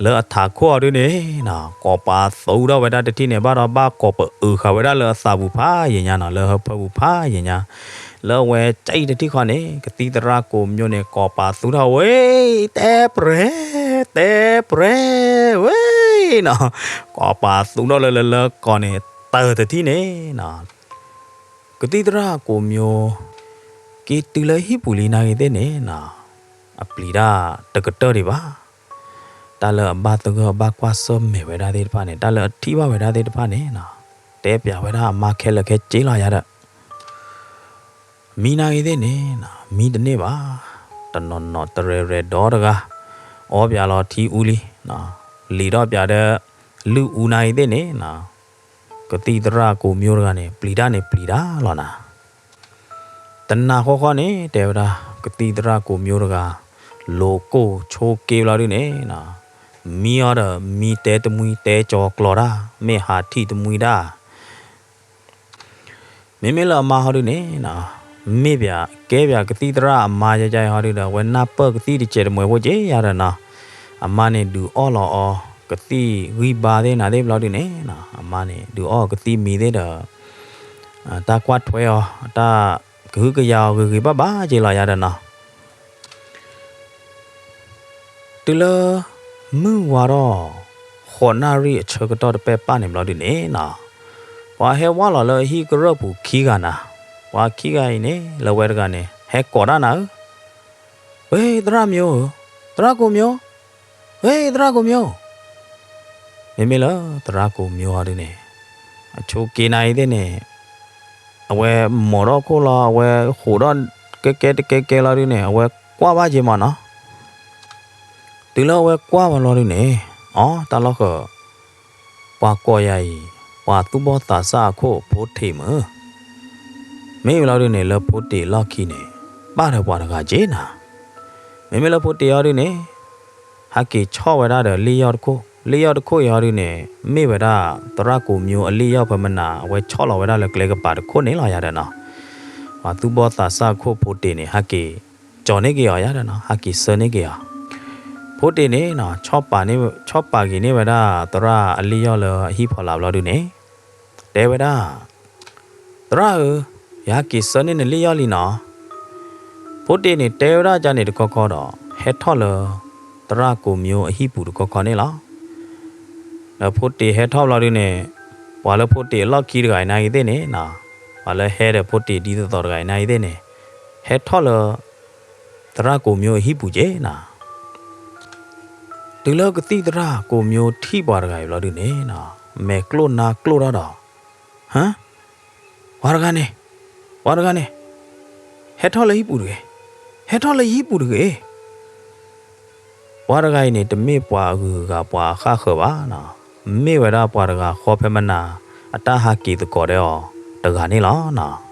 လၢအထးခိၣ်အီၤဒုန့ၣ်, ကိးပသူထီၣ်ဝဲဒၣ်တထံၣ်န့ၣ် ဘၣ်ဒီးဘၣ်ကိးပအုးဃာ်ဝဲဒၣ်လၢအသးပူၤဖးယံာ်ညါနီၤ, လၢဟၢဖၢပူၤဖးယံာ်ညါ. လၢအဝဲကအံၤတထံၣ်ဃီန့ၣ်, ကသံၣ်သရၣ်ကိးမၠိန့ၣ် ကိးပသူထီၣ်ဝဲ, တဲပြဲ, တဲပြဲဝဲနီၤ, ကိးပသူထီၣ်လၢလၢလၢကိးန့ၣ် တၢၤတထံၣ်န့ၣ်နီၤ. ကသံၣ်သရၣ်ကိးမၠိ က့ၤတုၤလၢဟံၣ်ပူၤလံနာ်ဂ့ၤသ့ၣ်န့ၣ်နီၤ, အပျံၤတၢ်တကတၢၢ်ဒံးဘၣ်. တၢ်လၢအဘၣ်သဂၢၢ်ဘၣ်ကွၢ်ဆၢၣ်မဲာ်ဝဲဒၣ်သ့ၣ်တဖၣ်န့ၣ်, တၢ်လၢအထံၣ်ဘၣ်ဝဲဒၣ်သ့ၣ်တဖၣ်န့ၣ်နီၤ, တဲပျးဝဲဒၣ်အမါခဲလၢာ်ခဲဆ့လီၤယၤဒီး မံနာ်ဂ့ၤသ့ၣ်န့ၣ်, မံတန့ၢ်ဘၣ်, တနီၤနီၤတရဲၤရဲၤဒီတဂၤ, အီပျးလီၤထံအူလံ, လံာ်ဒီးပျးဒီး လုၢ်အူနာ်ဂ့ၤသ့ၣ်န့ၣ်, ကသံၣ်သရၣ်ကိးမၠိတဂၤန့ၣ် ပျံၤတၢ်န့ၣ်ပျံၤတၢ်လီၤနၤ. တနၤဃီဃီန့ၣ် တဲဝဲဒၣ် ကသံၣ်သရၣ်ကိးမၠိတဂၤ, လိာ်ကိၢ်ဆိက့ဘျီဒုန့ၣ်, မံအီၤဒီးမံတဲတမှံတဲကၠီၤကျီၤတၢ်, မ့ၢ်ဟးထံၣ်တမှံတၢ် မ့မ့ၢ်လၢအမါဟီဒုန့ၣ်, မ့ၢ်ပၠးကဲပၠးကသံၣ်သရၣ်အမါယါယါဟီဒုဒီး အဝဲနၢ်ပၢၢ်ကသံၣ်တစဲးတမှဲးဖိက့ယါဒီးနီၤ, အမါန့ၣ်ဒုးအီၣ်လီၤအီၤ ကသံၣ်ဂံၢ်ဘါသ့ၣ်နၤသ့ၣ်ဘျီဒုန့ၣ်, အမါန့ၣ်ဒုးအီၣ်ကသံၣ်မံၤသ့ၣ်ဒီး တၢ်ကွၢ်ထွဲအီၤ, တၢ်ကဟုကယာ်အီၤဂ့ၤဂ့ၤဘၣ်ဘၣ်က့လီၤယါဒီးနီၤ. တုၤလၢ မုၢ်ဝါထီၣ် ဃိးနၣ်ရံၣ်အဆၢကတီၢ်တပဲၢ်ပၢ်န့ၣ်ဘျီဒုန့ၣ်နီၤ, ပှၤဟဲဝၢ်လီၤလၢအဟံၣ်ကရၢၢ်ပူၤခံဂၤနၤ, ပှၤခံဂၤအံၤန့ၣ် လၢဝဲတဂၤန့ၣ် ဟဲကိးတၢ်နၤဧၢ, ဝ့ သရၣ်မၠိဧၢ, သရၣ်ကိးမၠိ, ဝ့ သရၣ်ကိးမၠိ မ့မ့ၢ်လၢသရၣ်ကိးမၠိဟီဒုန့ၣ်, အဆိက့နၤအံၤသ့ၣ်န့ၣ်, အဝဲမိာ်ထီၣ်ခိၣ်လီၤ, အဝဲဟိးထီၣ်ကဲကဲတကဲကဲလီၤဒုန့ၣ်, အဝဲကွၢ်ဘၣ်က့မးနီၤ. တုၤလၢအဝဲကွၢ်ဝဲလီၤဒုန့ၣ်, အီ တၢ်လီၢ်ဃၢၤ, ပှၤကိးယၤအံၤ, ပှၤသူၣ်ဘီၣ်သးစၢ်အခိၣ်ဖိတ့ၢ်မုၢ်, မ့ၢ်ဝံၤလီၤဒုန့ၣ် လၢဖိတ့ၢ်အလီၢ်ခံန့ၣ်, ပၣ်ဒီးပှၤတဂၤက့နၤ. မ့မ့ၢ်လၢဖိတ့ၢ်အီၤဒုန့ၣ်, ဟဲက့ၤဆီၣ်ဝဲဒၣ်ဒီးလ့ၣ်ယီၢ်တခိၣ်, လ့ၣ်ယီၢ်တခိၣ်အံၤဟီဒုန့ၣ်, မ့ၢ်ဝဲဒၣ်သရၣ်ကိးမၠိအလ့ၣ်ယီၢ်ဖဲမနၤ အဝဲဆီၣ်လီၤဝဲဒၣ်လၢကျဲကပၤတခိၣ်န့ၣ်လီၤယၤဒီးနီၤ. ပှၤသူၣ်ဘီၣ်သးစၢ်အခိၣ်ဖိတ့ၢ်န့ၣ် ဟဲက့ၤကၠီၤန့ၢ်က့ၤအီၤယၤဒီးနီၤ, ဟဲက့ၤဆှၢန့ၢ်က့ၤအီၤ. ဖိတ့ၢ်န့ၣ်နီၤ, ဆီၣ်ပာ်က့ၤန့ၢ်ဝဲဒၣ်သရၣ်အလ့ၣ်ယီၢ်လၢအဟံၣ်ဖီလာ်ဘျီဒုန့ၣ်, တဲဝဲဒၣ် သရၣ်ဧၢ, ယဟဲက့ၤဆှၢန့ၢ်နလ့ၣ်ယီၢ်လံနီၤ. ဖိတ့ၢ်န့ၣ်တဲဝဲဒၣ်ကန့ၣ်တခီခီဒီး ဟဲထီၣ်လၢ သရၣ်ကိးမၠိအဟံၣ်ပူၤတခီခီန့ၣ်လီၤ. ဒီးဖိတ့ၢ်ဟဲထီၣ်ဘျီဒုန့ၣ်, ပှၤလၢဖိတ့ၢ်အလီၢ်ခံတဂၤအံၤနာ်ဂ့ၤသ့ၣ်န့ၣ်, ပှၤလၢဟဲဒီးဖိတ့ၢ်ဒ်သိးသိးတဂၤအံၤနာ်ဂ့ၤသ့ၣ်န့ၣ်, ဟဲထီၣ်လၢ သရၣ်ကိးမၠိအဟံၣ်ပူၤက့နၤ. တုၤလၢကသံၣ်သရၣ်ကိးမၠိထံၣ်ပှၤတဂၤအံၤဘျီဒုန့ၣ်, မဲာ်ကျိၣ်နါကျိၣ်ထီၣ်ဒီး, ဟၢ ပှၤတဂၤန့ၣ်, ပှၤတဂၤန့ၣ်, ဟဲထီၣ်လၢဟံၣ်ပူၤတဂ့ၤ, ဟဲထီၣ်လၢယဟံၣ်ပူၤတဂ့ၤ. ပှၤတဂၤအံၤန့ၣ် တမ့ၢ်ပှၤအဂုၤအဂၤပှၤအဃၣ်ဃၢၤဘၣ်နီၤ, မ့ၢ်ဝဲဒၣ်ပှၤတဂၤဃီဖဲမနၤ အတၢ်ဟးက့ၤသကိးဒီးအီၤတဂၤန့ၣ်လီၤနီၤ.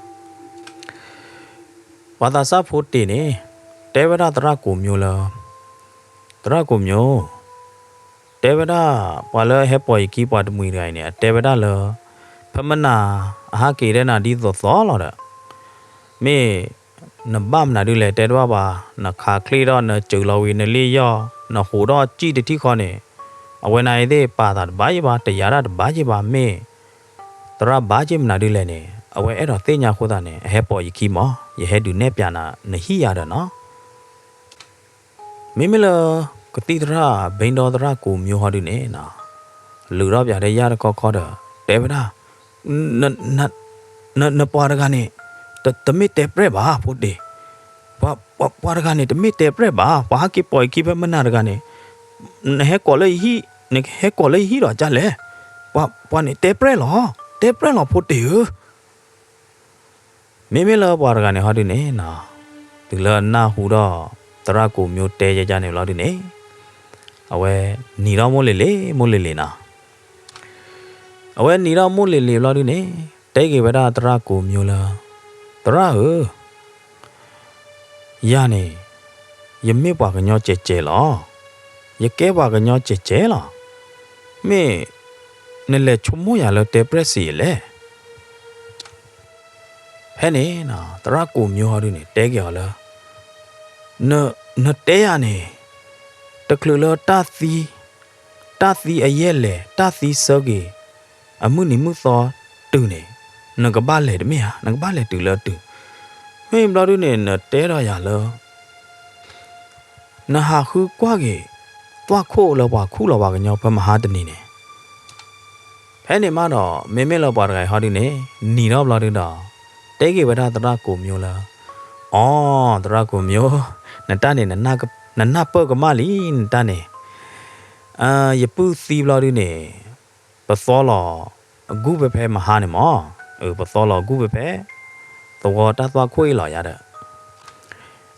ပှၤသးစၢ်ဖိတ့ၢ်န့ၣ် တဲဝဲဒၣ်သရၣ်ကိးမၠိလၢ, သရၣ်ကိးမၠိ, တဲဝဲဒၣ် ပှၤလၢဟဲပိာ်ယခံပှၤတမှံၤတဂၤအံၤန့ၣ် အတဲဝဲဒၣ်လၢ ဖဲမနၤ အဟးက့ၤတဲနၤဒ်သိးသိးလီၤဒီး မ့ၢ်နဘၣ်မနုၤဒ်လဲၣ် တဲတဘၣ်ဘၣ်, နခးချ့ၣ်ဒီးနစၢၤလီၤဝံၤနလ့ၣ်ယီၢ် နဟူးထီၣ်စံၣ်တထံၣ်ဃီန့ၣ် အဝဲန့ၣ်သ့ၣ်ပာ်သးတဘၣ်ယဲဘၣ်, တယာ်ဒၣ်တဘၣ်ယဲဘၣ်, မ့ၢ်သရၣ်ဘၣ်က့ၤမနုၤဒ်လဲၣ်န့ၣ် အဝဲအဲၣ်ဒိးသ့ၣ်ညါအဃိသတးန့ၣ် အဟဲပိာ်ယခံမး, ယဟဲဒုးနဲၣ်ပၠးနၤ နဟံၣ်ယၤဒီးနီၤ. မ့မ့ၢ်လၢ ကသံၣ်သရၣ်ဘ့ဒီသရၣ်ကိးမၠိဟီဒုန့ၣ်နီၤ, လုာ်ထီၣ်ပၠးတယၢ်တခီခီဒီး တဲဝဲဒၣ်, နပှၤတဂၤန့ၣ် တမ့ၢ်တဲပြဲၢ်ဘၣ် ဖိတ့ၢ်, ပှၤတဂၤန့ၣ် တမ့ၢ်တဲပြဲၢ်ဘၣ်, ပှၤဟဲက့ၤပိာ်ယခံဖဲမနၤတဂၤန့ၣ် နဟဲကိးလၢယဟံၣ်, နဟဲကိးလၢယဟံၣ်ဒီးကလဲၣ်, ပှၤန့ၣ်တဲပြဲၢ်လီၤ, တဲပြဲၢ်လီၤဖိတ့ၢ်ဧၢ. မ့မ့ၢ်လၢပှၤတဂၤန့ၣ်ဟီဒုန့ၣ်နီၤ, တုၤလၢအနၢ်ဟူဒီး သရၣ်ကိးမၠိတဲယဲယဲန့ၣ်ဘျီဒုန့ၣ်, အဝဲနံၤထီၣ်မိၢ်လ့ၤလ့ၤ မိၢ်လ့ၤလ့ၤနီၤ. အဝဲနံၤထီၣ်မိၢ်လ့ၤလ့ၤဘျီဒုန့ၣ် တဲက့ၤဝဲဒၣ်သရၣ်ကိးမၠိလၢ, သရၣ်ဧၢ, ယၤန့ၣ် ယမ့ၢ်ပှၤကညီကဲးကဲးလီၤ. ယကဲပှၤကညီကဲးကဲးလီၤ. မ့ၢ်နလဲၤဆိကမိၣ်ယၤလၢတဲပြဲၢ်စံးလဲၣ်. ဖဲန့ၣ် သရၣ်ကိးမၠိဟီဒုန့ၣ် တဲက့ၤအီၤလၢ နတဲယၤန့ၣ် တချုးလၢ တၢ်သံအယဲၢ်လဲၤ တၢ်သံဆၢက့ၤ အမုၢ်နံၤမုၢ်သီတုၤန့ၣ် နကဘၣ်လဲၤတမ့ၢ်ဧါ, နကဘၣ်လဲၤတုၤလၢအတုၤ. မ့ၢ်ဘျီဒုန့ၣ် နတဲဒီးယၤလၢ နဟးဃုကွၢ်က့ၤ သွၣ်ခိၣ်လၢပှၤခူၣ်လီၤပှၤကညီဖဲမဟါတနံၤန့ၣ်. ဖဲန့ၣ်မးဒီး မ့မ့ၢ်လၢပှၤတဂၤအံၤဟီဒုန့ၣ် နံၤထီၣ်ဘျီဒုဒီး တဲက့ၤဝဲဒၣ်သရၣ်ကိးမၠိလၢ, အိ သရၣ်ကိးမၠိ, နတၢ်န့ၣ် နနၢ်ပၢၢ်ကမၣ်လံ နတၢ်န့ၣ်. ယပုၢ်သံဘျီဒုန့ၣ် ပသီလီၤအကူၣ်ဖဲဖဲမဟါန့ၣ်မး, ပသီလီၤအကူၣ်ဖဲဖဲ သဝီတၢ်သွၣ်ခိၣ်အံၤလီၤယၤဒီး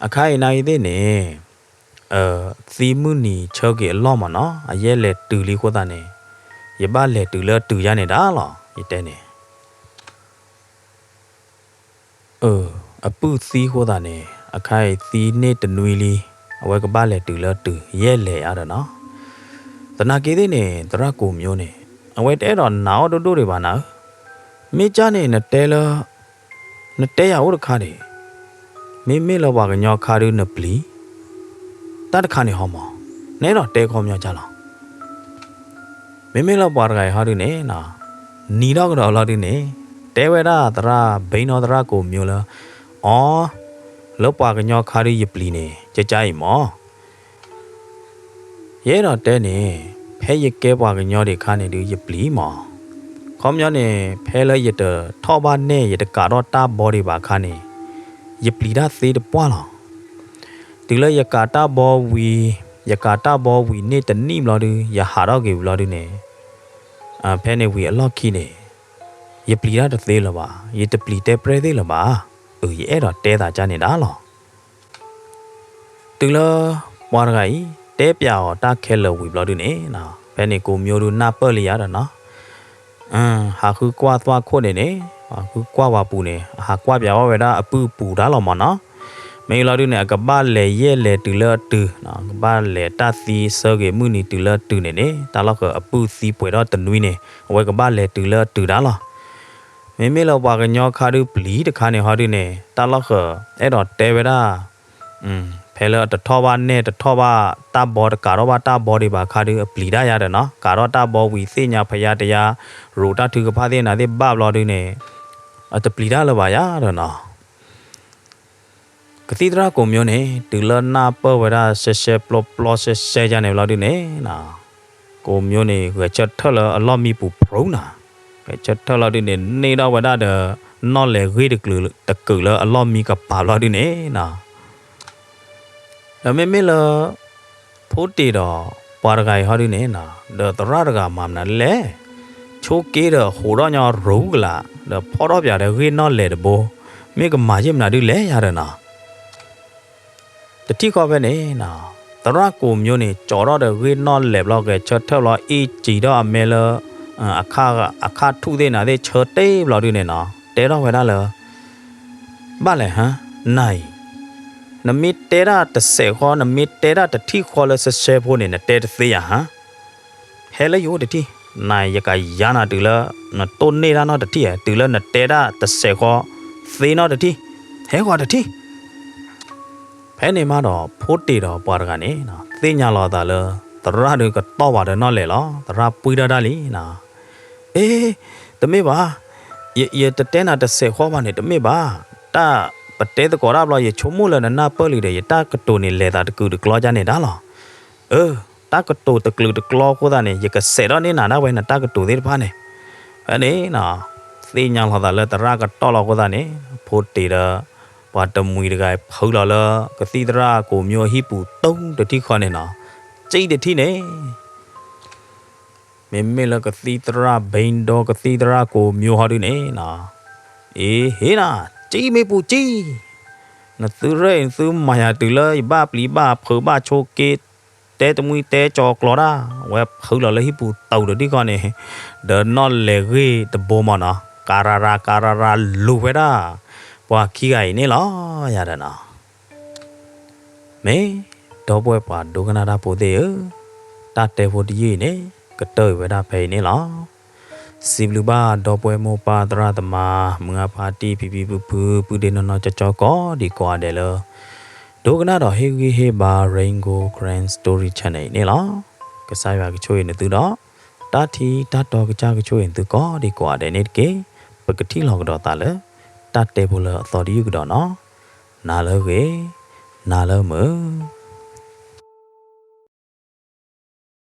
အခါအံၤနာ်ဂ့ၤသ့ၣ်န့ၣ် သံမုၢ်နံၤဆၢက့ၤအလီၢ်မးနီၤ, အယဲၢ်လဲၤတုၤလံအဃိသတးန့ၣ် ယဘၣ်လဲၤတုၤလၢအတုၤယါန့ၣ်ဒၣ်လီၤ ယတဲန့ၣ်. အပုၢ်သံအဃိသတးန့ၣ် အခါအံၤသံန့ၢ်တနွံလံ, အဝဲကဘၣ်လဲၤတုၤလၢအတုၤ ယဲၢ်လဲၤယါဒီးနီၤ. သနာ်က့သ့ၣ်န့ၣ် သရၣ်ကိးမၠိန့ၣ် အဝဲတအဲၣ်ဒိးနာ်အီၤဒိၣ်ဒိၣ်ဒံးဘၣ်နၤဧၢ, မ့ၢ်ကၢ်န့ၣ် နတဲလၢ နတဲယၤအိၣ်တခါဒံး, မ့မ့ၢ်လၢပှၤကညီခါဒုနပျံၤ တၢ်တခါန့ၣ်ဟီမး, နအဲၣ်ဒိးတဲခီပညီကၢ်လီၤ. မ့မ့ၢ်လၢပှၤတဂၤအံၤဟီဒုန့ၣ် နံၤထီၣ်ကဒီးလီၤဒုန့ၣ် တဲဝဲဒၣ်သရၣ်ဘ့နီသရၣ်ကိးမၠိလၢ အိ လၢပှၤကညီခါဒုယပျံၤန့ၣ် ကကၢ်အံၤမး ယအဲၣ်ဒိးတဲန့ၣ် ဖဲယကဲပှၤကညီဒံးခါန့ၣ်ဒုးယပျံၤမး, ခီပညီန့ၣ် ဖဲလၢယတထီၣ်ဘၣ်နဲၣ် ယတကးထီၣ်တၢ်ဘီဒံးဘၣ်ခါန့ၣ် ယပျံၤတၢ်သ့တပှၢ်လီၤ. တုၤလၢယကးတၢ်ဘီဝံၤ, ယကးတၢ်ဘီဝံၤန့ၢ်တနံၣ်ဘျီဒုး ယဟးထီၣ်က့ၤဝံၤလီၤဒုးန့ၣ်, ဖဲန့ၣ်ဝံၤအလီၢ်ခံန့ၣ် ယပျံၤတၢ်တသ့လၢၤဘၣ်, ယတပျံၤတဲပြဲၢ်သ့လၢၤဘၣ်, အၢ ယအဲၣ်ဒိးတဲသးကၢ်န့ၣ်ဒၣ်လီၤ. တုၤလၢပှၤတဂၤအံၤ တဲပၠးအီၤတၢ်ခဲလၢာ်ဝံၤဘျီဒုးန့ၣ်, ဖဲန့ၣ်ကိးမၠိဒုးနၢ်ပၢၢ်လံယါဒီးနီၤ, ဟးဃုကွၢ်သွၣ်ခိၣ်န့ၣ်န့ၣ်, ဟးဃုကွၢ်ဝဲပူၤန့ၣ် အဟးကွၢ်ပၠးဝဲဒၣ်အပုၢ်ပူၤတၢ်လီၤမးနီၤ. မ့ၢ်လီၤဒုးန့ၣ် အကဘၣ်လဲၤယဲၢ်လဲၤတုၤလၢအတုၤ, ကဘၣ်လဲၤတၢ်သံဆၢဂ့ၤမုၢ်နံၤတုၤလၢအတုၤန့ၣ်န့ၣ် တၢ်လီၢ်ဃၢၤအပုၢ်သံပှဲၤထီၣ်တနွံန့ၣ် အဝဲကဘၣ်လဲၤတုၤလၢအတုၤတၢ်လီၤ. မ့မ့ၢ်လၢပှၤကညီခါဒုးပျံၤတခါန့ၣ်ဟီဒုးန့ၣ် တၢ်လီၢ်ဃၢၤ အဲၣ်ဒိးတဲဝဲဒၣ် ဖဲလၢအတထီၣ်ဘၣ်နဲၣ် တထီၣ်ဘၣ်တၢ်ဘီ တကးထီၣ်ဘၣ်တၢ်ဘီဒံးဘၣ်ခါဒုး အပျံၤတၢ်ယါဒီးနီၤ, ကးထီၣ်တၢ်ဘီဝံၤသ့ၣ်ညါဖယါတယါ ရိးတၢ်ထုကဖၣ်သ့ၣ်နၤသ့ၣ်ဘၣ်ဘျီဒုးန့ၣ် အတပျံၤတၢ်လၢၤဘၣ်ယါဒီးနီၤ. ကသံၣ်သရၣ်ကိးမၠိန့ၣ် တုၤလၢနၢ်ပၢၢ်ဝဲဒၣ်ရှဲရှဲပျီပျီရှဲရှဲယါန့ၣ်ဘျီဒုးန့ၣ် ကိးမၠိန့ၣ် ဂဲၤဆၢထၢၣ်လၢအလီၢ်မံပူၤဖျိနၤ, ဂဲၤဆၢထၢၣ်လီၤဒုးန့ၣ် န့ၢ်ထီၣ်ဝဲဒၣ်ဒီး နီၣ်လဲၤဂ့ၢ်တကလုာ်လၢအလီၢ်မံကပၤဘျီဒုးန့ၣ်နီၤ. ဒီးမ့မ့ၢ်လၢ ဖိတ့ၢ်ဒီး ပှၤတဂၤအံၤဟီဒုးန့ၣ်နီၤ ဒီးသရၣ်တဂၤမၤမနုၤလဲၣ်, ဆိက့ဒီးဟူးထီၣ်ညီရူကလာ် ဒီးဖီၣ်ထီၣ်ပၠးဒီးဂ့ၢ်နီၣ်လဲၢ်တဘိ, မ့ၢ်ကမၤယ့ၢ်မနုၤဒုလဲၣ်ယၤဒီးနီၤ. တထံၣ်ဃီဖဲန့ၣ်နီၤ, သရၣ်ကိးမၠိန့ၣ် ကၠီထီၣ်ဒီးဂ့ၢ်နီၣ်လဲၢ်ဘျီကဲ ဆၢထၢၣ်ဘျီအ့ၣ်ကၠံၤထီၣ်အမဲလၢ အခါထူၣ်သ့ၣ်နၤသ့ၣ် ဆၢတ့ၢ်ဘျီဒုန့ၣ်နီၤ, တဲထီၣ်ဝဲဒၣ်လၢ ဘၣ်လဲၣ်ဟါ, နၤအံၤ, နမ့ၢ်တဲဒၣ်တစဲးဃီ နမ့ၢ်တဲဒၣ်တထံၣ်ဃီလၢစဲးစဲးဖိန့ၣ် နတဲတသ့ယၤဟါ. ဟဲလၢယအိၣ်တထံၣ်, နၤအံၤ ယကယၤနၤတုၤလၢ နတိၢ်န့ၢ်တၢ်နီတထံၣ်ဧါ, တုၤလၢနတဲဒၣ်တစဲးဃီ သ့နီတထံၣ်, ဟဲဃီတထံၣ်. ဖဲန့ၣ်မးဒီး ဖိတ့ၢ်ဒီးပှၤတဂၤန့ၣ် သ့ၣ်ညါလီၤသးလၢ သရၣ်ဒုးကတီၢ်ဘၣ်ဒီးနီၣ်လဲၢ်လီၤ, သရၣ်ပှံၢ်တၢ်ဒၣ်လံနီၤ. အ့, တမ့ၢ်ဘၣ်, ယတတဲနၤတစဲးဃီဘၣ်န့ၣ် တမ့ၢ်ဘၣ်, တၢ်ပတဲသကိးတၢ်ဘျီ ယဆိကမိၣ်လၢနနၢ်ပၢၢ်လံဒီး ယတၢ်ကတိၤန့ၣ် လဲၤသးတကုာ်တကျီကၢ်န့ၣ်ဒၣ်လီၤ. အၢ, တၢ်ကတိၤတကျုာ်တကျီအဃိသတးန့ၣ် ယကစဲးထီၣ်န့ၢ်နၤဒၣ်ဝဲနတၢ်ကတိၤသ့ၣ်တဖၣ်န့ၣ်. ဖဲန့ၣ်နီၤ, သ့ၣ်ညါလီၤသးလၢသရၣ်ကတီၢ်လီၤအဃိသတးန့ၣ် ဖိတ့ၢ်ဒီး ပှၤတမှံၤတဂၤဖုးလီၤလၢ ကသံၣ်သရၣ်ကိးမၠိအဟံၣ်ပူၤ တုံတထံၣ်ဃီန့ၣ်နီၤ, စံၣ်တထံၣ်န့ၣ် မ့မ့ၢ်လၢကသံၣ်သရၣ်ဘ့ဒီ ကသံၣ်သရၣ်ကိးမၠိဟီဒုန့ၣ်နီၤ, အ့ဟ့နီၤ, စံၣ်မ့ၢ်ပူၤစံၣ်, နသုရဲၣ်နသုမၤယၤတုၤလၢယဘၣ်ပျံၤဘၣ်ဖုးဘၣ်ဆိးက့, တဲတမှံၤတဲကၠီၤကျီၤတၢ်, ဝဲဖုးလီၤလၢဟံၣ်ပူၤတုံတထံၣ်ဃီန့ၣ်, ဒီးနီၣ်လဲၢ်ဂ့ၢ်တဘိမးနီၤ, ကရၤရၤကရၤရၤလူၤဝဲဒၣ် ပှၤခံဂၤအံၤန့ၣ်လီၤ, ယၤဒီးနီၤ. မ့ၢ်ဒီပုၢ်ဝဲၢ်ပှၤဒိကနၣ်တၢ်ဖိသ့ၣ်ဧၢ, တၢ်တဲဖိတယုၢ်အံၤန့ၣ် ကတၢၢ်အံၤဝဲဒၣ်ဖဲအံၤန့ၣ်လီၤ. စံးဘျုးဘၣ်ဒီပုၢ်ဝဲၢ်မိၢ်ပၢ်သရၣ်သမါ မုၢ်အါဖါတံၢ်ဖံဖံဖုဖု ပုၢ်ဒ့နီၢ်နီၢ်ကၠီကၠီ ကိးဒံကိးဂၤဒဲးလၢ ဒိကနၣ်ဒီးဟ့ၣ်ဂံၢ်ဟ့ၣ်ဘါ Rain Gold Karen Story Channel အံၤန့ၣ်လီၤ. ကစၢ်ယွၤကဆိၣ်ဂ့ၤနသုဒီး တၢ်ထံတၢ်တီကစၢ်ကဆိၣ်ဂ့ၤနသုကိးဒံကိးဂၤဒဲးန့ၣ်တက့ၢ်. ပကထံၣ်လီၤကဒီးသးလၢ တၢ်တဲဖိလၢအသီတယုၢ်ကဒီးနီၤ. နၤလၢဂ့ၤ, နၤလၢမုာ်.